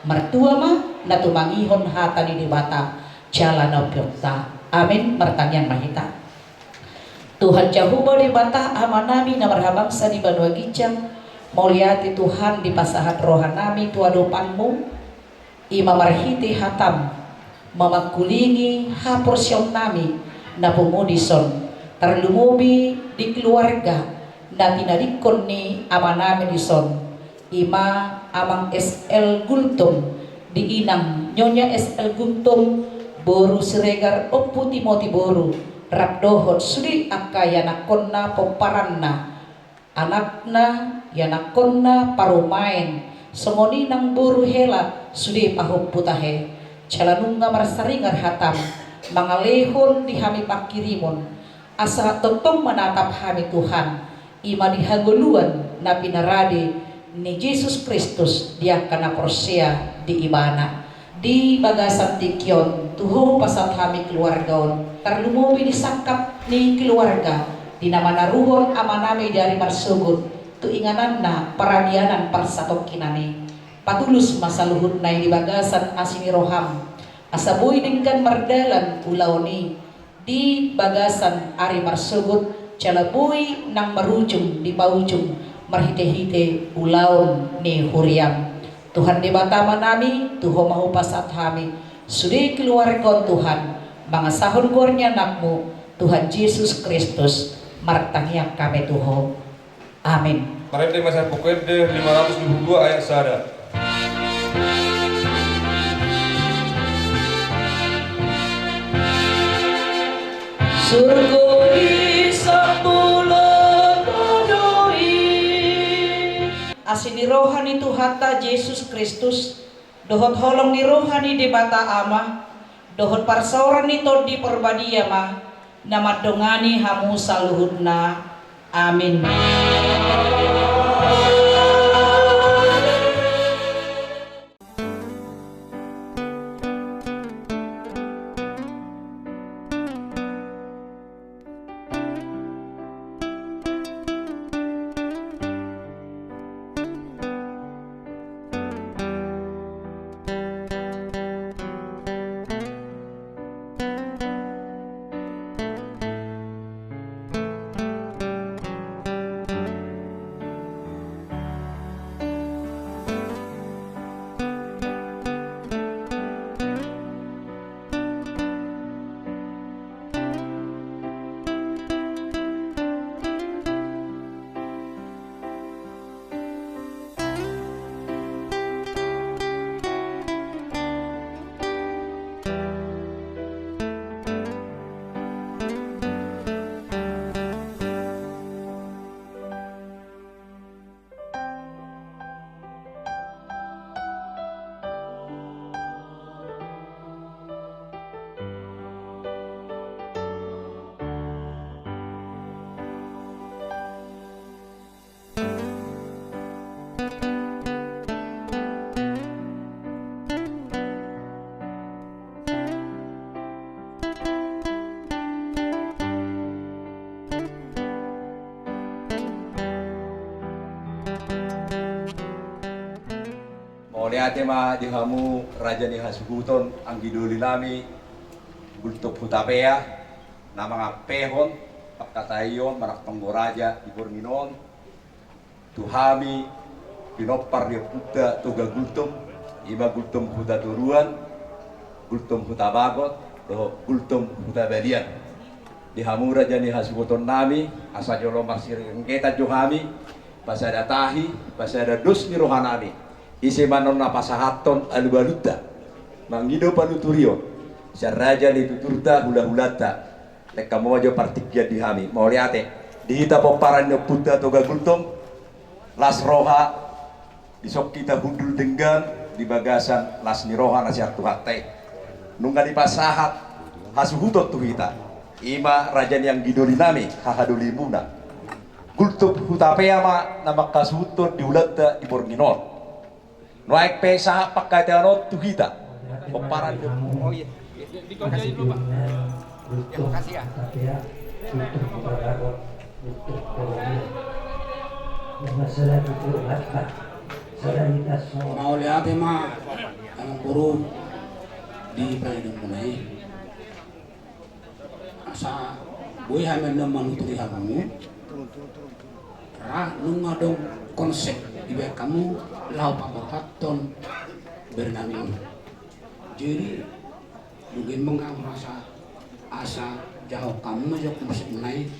Martua ma na tumangihon hata ni Debata jala na umpeopta. Amin. Martangiang ma hita. Tuhan Jahowa Debata Amanami na marhabangsa di banua ginjang, mauliate Tuhan dipasahat rohanami tu adopanmu, i ma marhite hatam, mamangkulingi haporseaonnami na pungu dison, tarlumobi di keluarga na tinadingkon ni amanami dison, i ma Amang S L Gultom, di inang Nyonya S L Gultom, boru Siregar Ompu Timoti boru, rap dohot sude angka ianakkonna pomparanna, anakna, ianakkonna, parumaen, songon i nang boru hela sude pahompu tahe. Jala nunga marsaringar hatam mangalehon di hami pangkirimon, asa tongtong manatap hami Tuhan, i ma di hagoluan na pinarade ni Jesus Kristus di angka na porsea di Ibana. Di bagasan tingki on tu ho pasahat hami keluarga on, tarlumobi di sangkap ni keluarga di na manaruhon amanami di ari marsogot tu ingananna paradianan parsatongkinan i. Patulus ma saluhutna i di bagasan asi ni roham, asa boi denggan mardalan ulaon i di bagasan ari marsogot, jala boi nang marujung dipaujung marhite-hite ulaon ni huriam. Tuhan Debata Amanami, tu ho ma hupasahat hami sude keluarga on Tuhan, mangasahon goar ni Anakmu Tuhan Jesus Kristus, martangiang hami tu ho. Amin. Marende ma sian Buku Ende lima ratus dua puluh dua ayat sada. Surgo i sambulo do i. Asi ni roha ni Tuhanta Jesus Kristus, dohot holong ni roha ni Debata Ama, dohot parsaoran ni Tondi Parbadia ma na mandongani hamu saluhutna. Amin. Mauliate ma di hamu raja ni hasuhuton, anggi doli nami, Gultom Hutapea, na mangampehon pangkataion manang panggo raja di borngin on tu hami pinompar ni ompunta Toga Gultom, i ma Gultom Hutatoruan, Gultom Hutabagot dohot Gultom Hutabalian. Di hamu raja ni hasuhuton nami, asa jolo marsirenggetan jo hami, Pasada tahi, pasada dos ni rohanami. Ise ma annon na pasahathon alualunta mangido panuturion sian raja ni tuturta, hulahulanta. Lehon hamu ma jo partingkian di hami. Mauliate. Di hita pomparan ni ompunta Toga Gultom, las roha, dison hita hundul denggan di bagasan las ni roha na sian Tuhanta i. Nunga dipasahat hasuhuton tu hita, i ma raja ni anggidolinami, hahadolimuna Gultom. Hutapea ma na manghasuhuthon di ulaonta di borngin on. Nuaeng pe sahat panghataion on tu hita pomparan. Oh iya. Dikerjain dulu, Pak. Ya, makasih ya. Mauliate ma, amangboru, di pelayanan muna i. Asa boi hami annon manuturi hamu. Ra nunga adong konsep dibaen hamu laho paborhathon berenami on. Jadi, dung i ma hamu rasa asa jahahon hamu ma jo konsep muna i,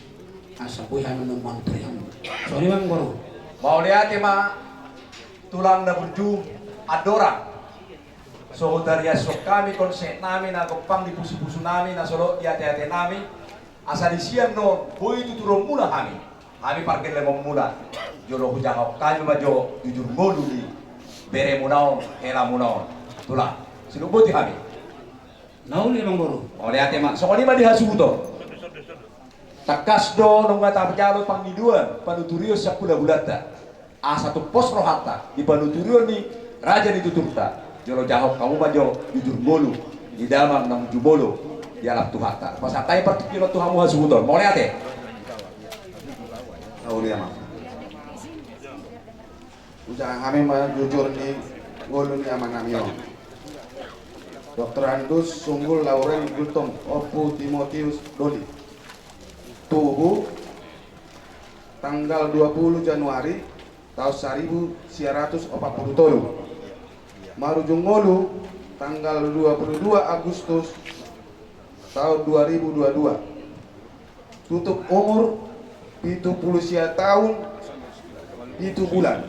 asa boi hami annon manuturi hamu. Songon i ma, amangboru. Mauliate ma, tulang na burju, andorang so hutariashon hami konsepnami na gompang di pusupusunami, na so lot di ateatenami, asa disi annon boi tuturonmuna hami, hami pargellengonmuna. Jolo hujahahon hami ma jo jujur ngolu ni beremuna on, helamuna on. Tulang, sinungkun boti hami. Na uli, amangboru. Mauliate ma, songon i ma di hasuhuton. Tangkas do nunga tajalo pangidoan, panuturion sian hulahulanta. Asa tumpos rohanta di panuturion ni raja ni tuturta. Jolo jahahon hamu ma jo jujur ngolu ni damang na jumolo di alam Tuhanta. Pasahat hami partingkian on tu hamu hasuhuton. Mauliate. Mauliate ma. Hujahahon hami ma jujur ni ngolu ni amanami on. Doktorandus Sunggul Lauren Gultom, Ompu Timotius Doli. Tubu tanggal dua puluh Januari taon saribu sia ratus opat puluh tolu. Marujung ngolu tanggal dua puluh dua Agustus taon dua ribu dua dua. Tutup umur pitu puluh sia taon pitu bulan.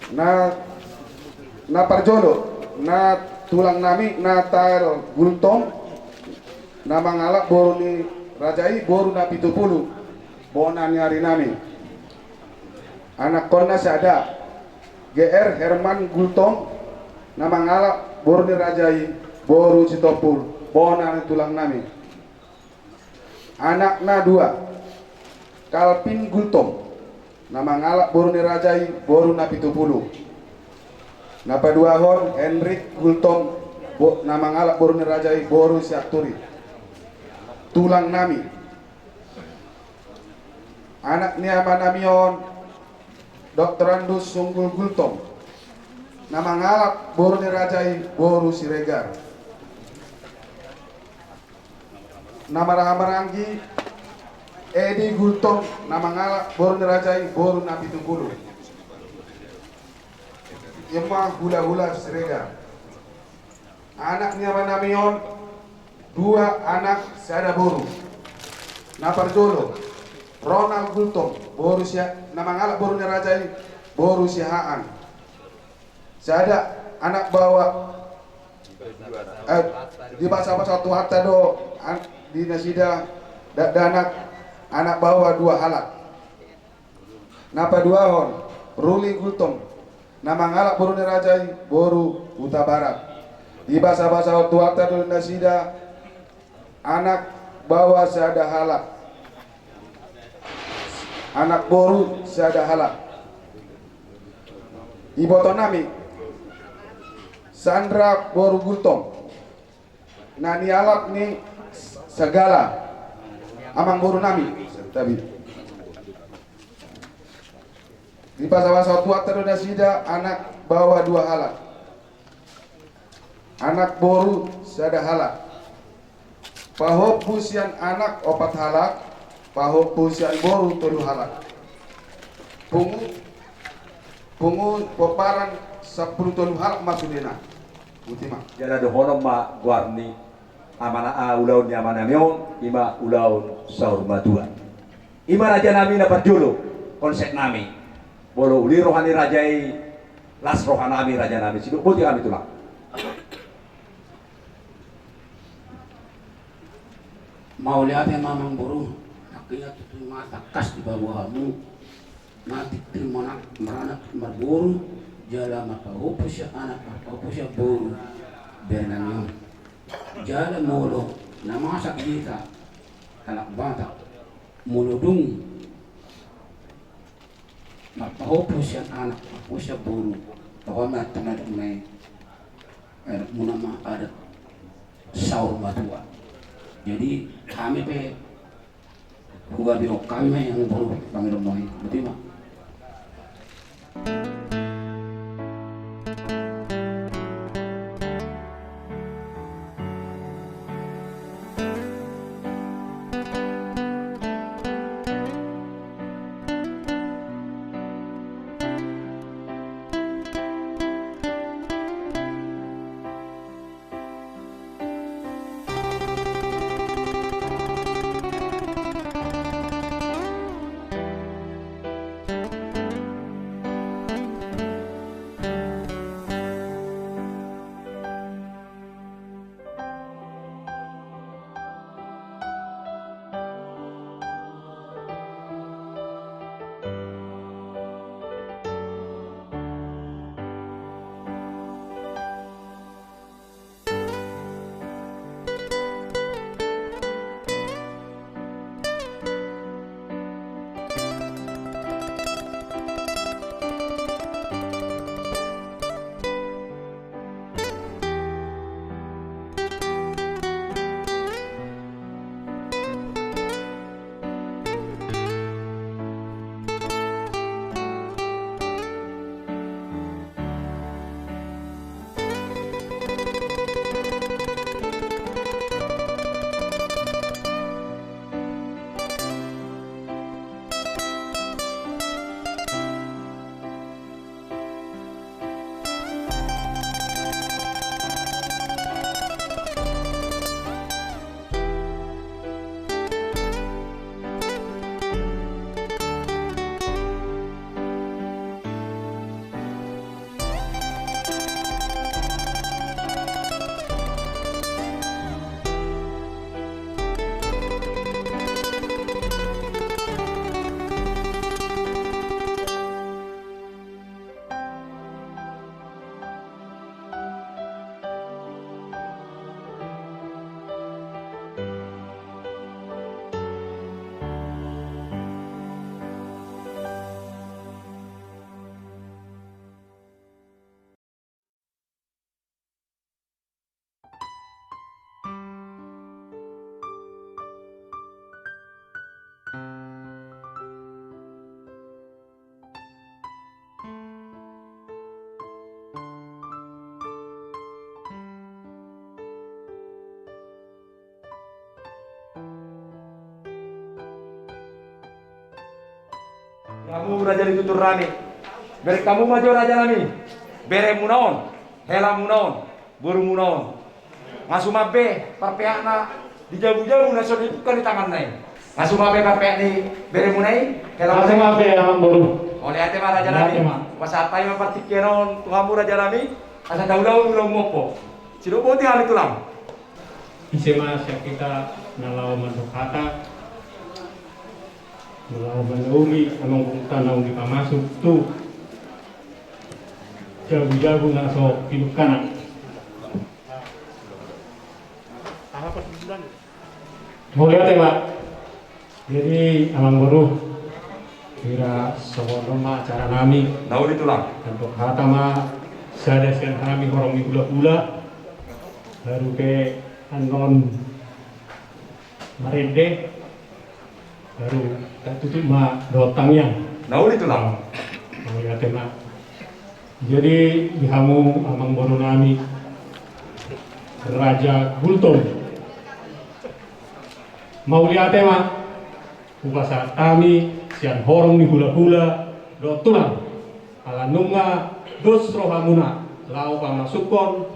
Na, na parjolo, na tulangnami Natal Gultom, na mangalap boru ni raja i, boru Napitupulu, bona ni arinami. Anakkonna sada, G R Herman Gultom, na mangalap boru ni raja i, boru Sitompul, bona ni tulangnami. Anakna dua, Kalvin Gultom, na mangalap boru ni raja i, boru Napitupulu. Na paduahon, Henrik Gultom, bo-, na mangalap boru ni raja i, boru Sianturi. Tulangnami. Anak ni amanami on, Doktorandus Sunggul Gultom, na mangalap boru ni raja i, boru Siregar. Na marhahamaranggi, Edi Gultom, na mangalap boru ni raja i, boru Napitupulu. I ma hulahula Siregar. Anak ni amanami on, dua anak sada boru. Na parjolo, Ronald Gultom, boru Sia-, na mangalap boru ni raja i, boru Siahaan. Sada anak baoa, eh, dibasabasa Tuhanta do, an-, di nasida dakdanak, anak baoa dua halak. Na paduahon, Ruli Gultom, na mangalap boru ni raja i, boru Hutabarat. Dibasabasa Tuhanta do nasida, anak baoa sada halak, anak boru sada halak. Ibotonami, Sandra boru Gultom, na nialap ni Sagala, amangborunami. Tabi. Dibasabasa Tuhanta do nasida, anak baoa dua halak, anak boru sada halak. Pahompu sian anak opat halak, pahompu sian boru tolu halak. Pungu, pungu pomparan sampulu tolu halak ma sudena. Boti ma. Jala dohonon ma goar ni amana-, ah, ulaon ni amanami on, i ma ulaon saur matua. I ma raja nami na parjolo konsep nami. Molo uli roha ni raja i, las roha nami raja nami, sidok boti hami tulang. Mauliate ma amang boru, nangkin tutu ma tangkas dipaboa hamu, na tingki maranak marboru, jala marpahompu sian anak, marpahompu sian boru, bere nami on. Jala molo na masa hita halak Batak, molo dung marpahompu sian anak, marpahompu sian boru, tong ma tu adat muna i, adat muna ma adat saur matua. Jadi hami pe hugabe on hami ma i amang boru, pangido nami. Boti ma. Hamu raja ni tutur nami, bereng hamu ma jo raja nami, beremuna on, helamuna on, borumuna on. Nga suman be parpeakna di jabu-jabu na so dibuka di tanganna i. Nga suman be parpeak ni beremuna i, helamuna i. Nga suman be amang boru. Mauliate ma raja nami. Mauliate ma. Hupasahat hami ma partingkian on tu hamu raja nami, asa tahu-tahu ulaon mompo. Sidok boti hami tulang. Ise ma sian hita na laho mandok hata, na laho mandauri amang boruta naung dipamasuk tu jabu-jabu na so pinungkana. Mauliate ma. Jadi amang boru, hira songon on ma acara nami. Na uli tulang. Mandok hata ma sada sian hami horong ni hula-hula. Baru pe annon marende, baru tatutup ma dohot tangiang. Na uli tulang. Mauliate ma. Jadi di hamu amang boru nami Raja Gultom, mauliate ma hupasahat hami sian horong ni hula-hula dohot tulang, ala nunga dos rohamuna laho pamasukhon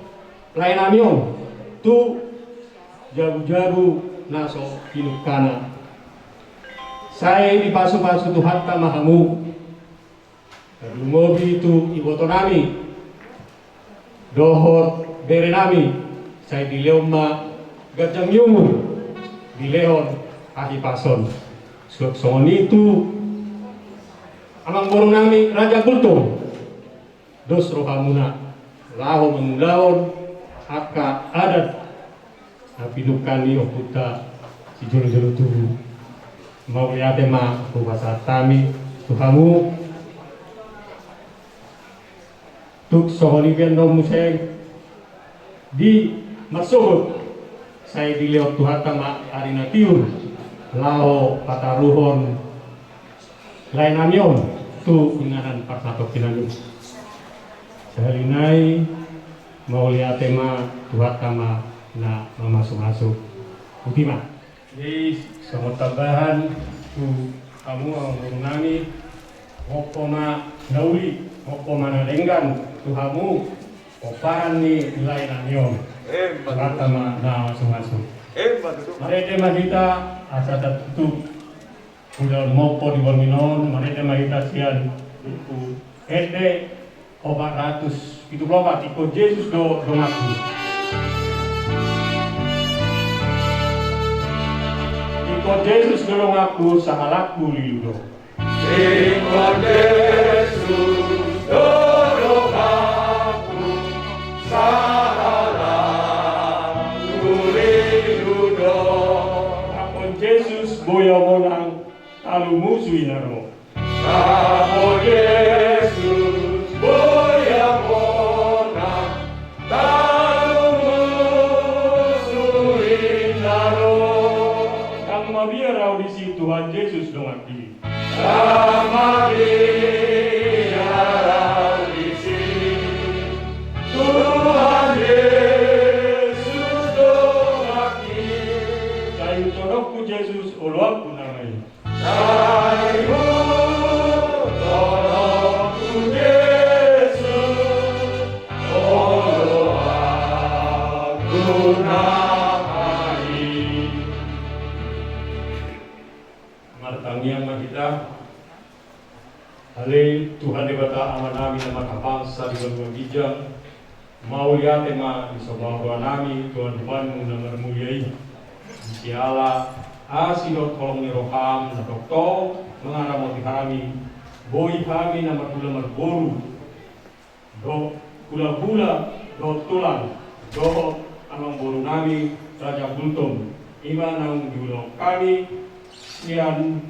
lae nami on tu jabu-jabu na so pinungkana. Sai dipasupasu Tuhanta ma hamu, tarlumobi tu ibotonami dohot berenami, sai dilehon ma ganjang ni umur, dilehon hahipason. Suang songon i tu amangborunami Raja Gultom, dos rohamuna laho mangulahon angka adat na pinungka ni ompunta sijolojolo tubu. Mauliate ma hupasahat hami tu hamu. Tung songon i pe annon muse di marsogot, sai dilehon Tuhanta ma ari na tiur laho pataruhon laenami on tu inganan parsatongkinami. Sahali nai mauliate ma Tuhanta ma na mamasumasu. Botima. Jadi songon tambahan tu hamu amangborunami, hompo ma na uli, hompo ma na denggan tu hamu pomparan ni laenami on. Tuhanta ma na mamasumasu. Marende ma hita asa tatutup. Suda mompo di borngin on, marende ma hita sian Buku Ende opat ratus pitu pulu opat, ingkon Jesus do donganku. Ingkon Jesus do donganku, sahalakku lilu do. Ingkon Jesus do donganku, sahalakku lilu do. Ingkon Jesus boi au monang, talu musu i na ro. Ingkon Jesus boi au monang, talu musu i na ro. Ndang mabiar au disi, Tuhan Jesus donganki. Ndang mabiar au disi, Tuhan Jesus donganki. Sai hutodongku Jesus oloanku nama i. Sai hutodongku Jesus oloanku nama i. Martangiang ma hita. Ale Tuhan Debata Amanami na marhabangsa di banua ginjang, mauliate ma di so bahen rohanami tu adopanmu na marmulia i. Siala asi dohot holong ni roham na tongtong mangaramoti hami, boi hami na marhula marboru dohot hulahula dohot tulang dohot amangborunami Raja Gultom, i ma naung diulahon hami sian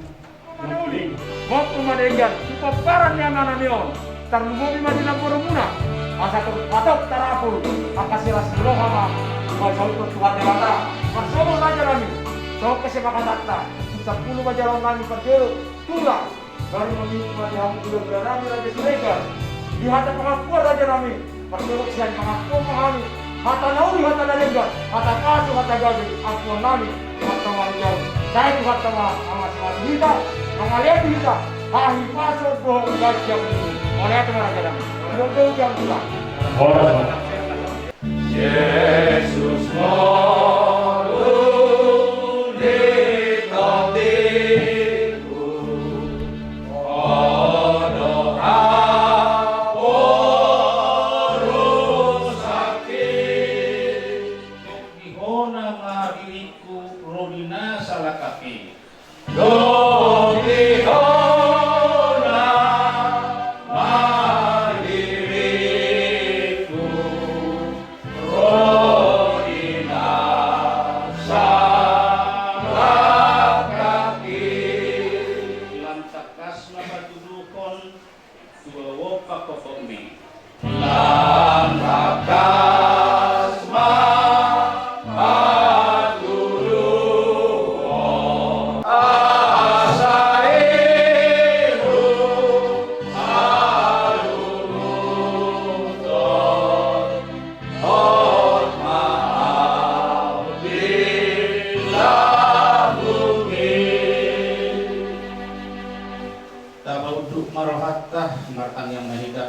Nangkining. Hompo ma denggan tu pomparan ni amanami on, tarlumobi ma di namborumuna, asa tung hatop tarapul angka silas ni roha ma dipasahat tu Tuhan Debata. Marsogot rajanami, songon kesepakamanta, sampulu ma jaloonnami parjolo, tulang. Baru maminum ma di hamu hulahula nami Raja Siregar. Di hata pangampuon rajanami, marsogot sian pangampuon ma hami. Hata na uli, hata na denggan, hata pasu, hata gabe, ampuon nami. Tuhanta ma hujalo. Sai Tuhanta ma mamasumasu hita, mangalean hita, hahipason dohot ganjang ni umur. Mauliate ma rajanami. Mauliate ma rajanami. Jesus ngolu di tondi. Di hona ma diringku ro di na salangkap i. Di hona ma diringku ro di na salangkap i. Lam tangkas ma patuduhon tu bagaboan pangkopmi. Lam tangkas ma patuduhon asa i huhaluhuton. Tapaunduk ma rohanta, martangiang ma hita.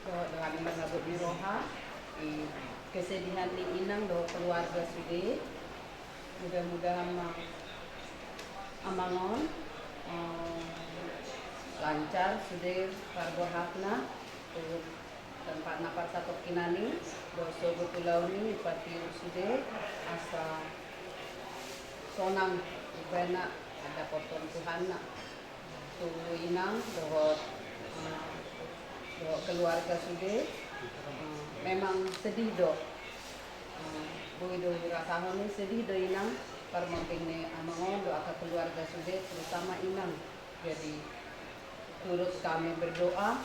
Dohot hami marsaut ni roha, i kesedihan ni inang dohot keluarga sude. Mudah-mudahan ma amang on Lancar sude parborhatna tu tempat na parsatongkinan i, dohot sogot ulaon i patiur sude, asa sonang ibana mandapothon Tuhanna. Tu inang dohot, eh, dohot keluarga sude, eh, memang sedih do. Eh, boi do hurasahon i, sedih do inang, parmonding ni amang on dohot angka keluarga sude, terutama inang. Jadi, turut kami berdoa,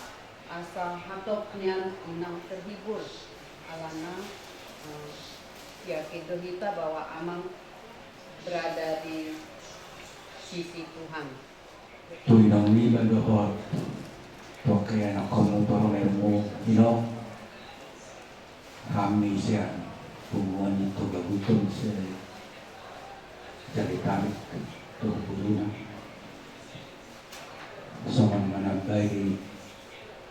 asa hatop nian inang terhibur, alana, eh, yakin do hita bahwa amang berada di sisi Tuhan. Tu inang niba dohot tu angka ianakhonmu, parumaenmu, inong. Hami sian punguan ni Toga Gultom, se Jali Tarik, tu Buluna. Songon manambai di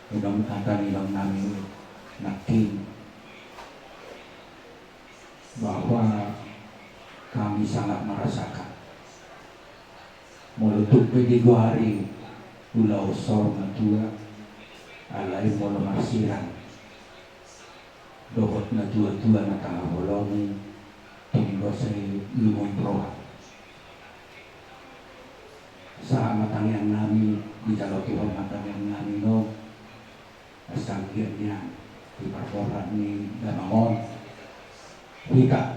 inong, hata ni inong nami nangkin, bahwa kami sangat merasakan. Molo tung pe digoari ulaon saur matua, alai molo marsirang dohot natuatua na tahaholongi, tung do sai lungun roha. Sahat ma tangiang nami, dijalo Tuhan ma tangiang nami, no. Asa anggiat nian di parborhat ni damang on, hita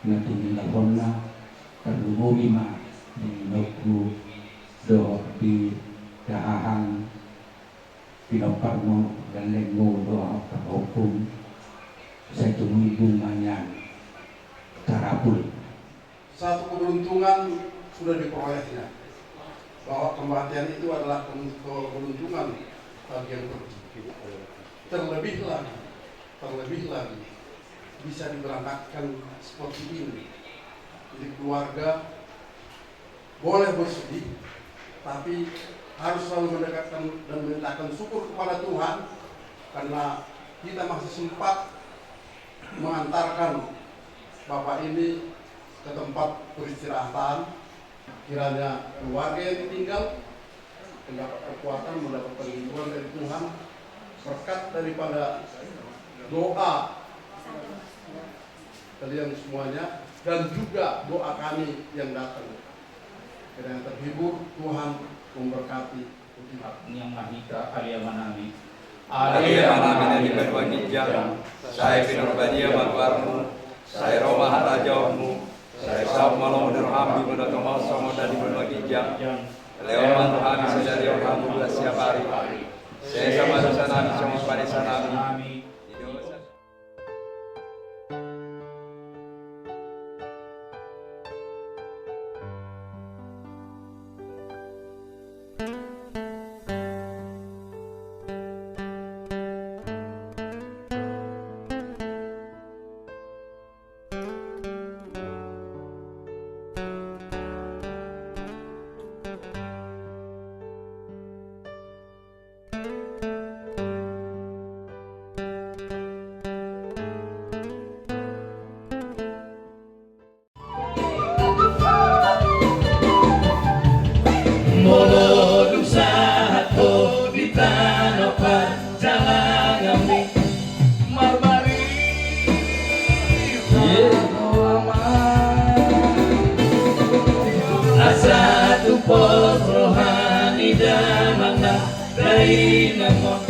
na tinindalhonna, tarlumobi ma di inongku dohot di dahahang pinomparmu, gellengmu dohot angka pahompu, sai tumimbo ma nian tarapul. Satu keberuntungan sudah diperolehnya, bahwa kematian itu adalah ke-, keberuntungan bagi yang pergi. Terlebih lagi, terlebih lagi bisa diberangkatkan seperti ini di keluarga. Boleh bersedih, tapi harus selalu mendekatkan dan mendekatkan syukur kepada Tuhan karena kita masih sempat mengantarkan Bapak ini ke tempat peristirahatan. Kiranya keluarga yang ditinggal mendapat kekuatan, mendapat perlindungan dari Tuhan, berkat daripada doa kalian semuanya, dan juga doa kami yang datang. Kiranya terhibur, Tuhan memberkati. Nian ma hita, ale Amanami. Ale Amanami na di banua ginjang, sai pinarbadia ma goarmu, sai ro ma harajaonmu, sai saut ma lomo ni roham di banua tonga on songon na di banua ginjang. Lehon ma tu hami sadari on hangoluan siapari. Sesa ma dosanami songon panesanami di dosa. Molo dung sahat ho di tano panjalanganmi, marbarita ho ma, asa tu pos roha ni damang na dainang on.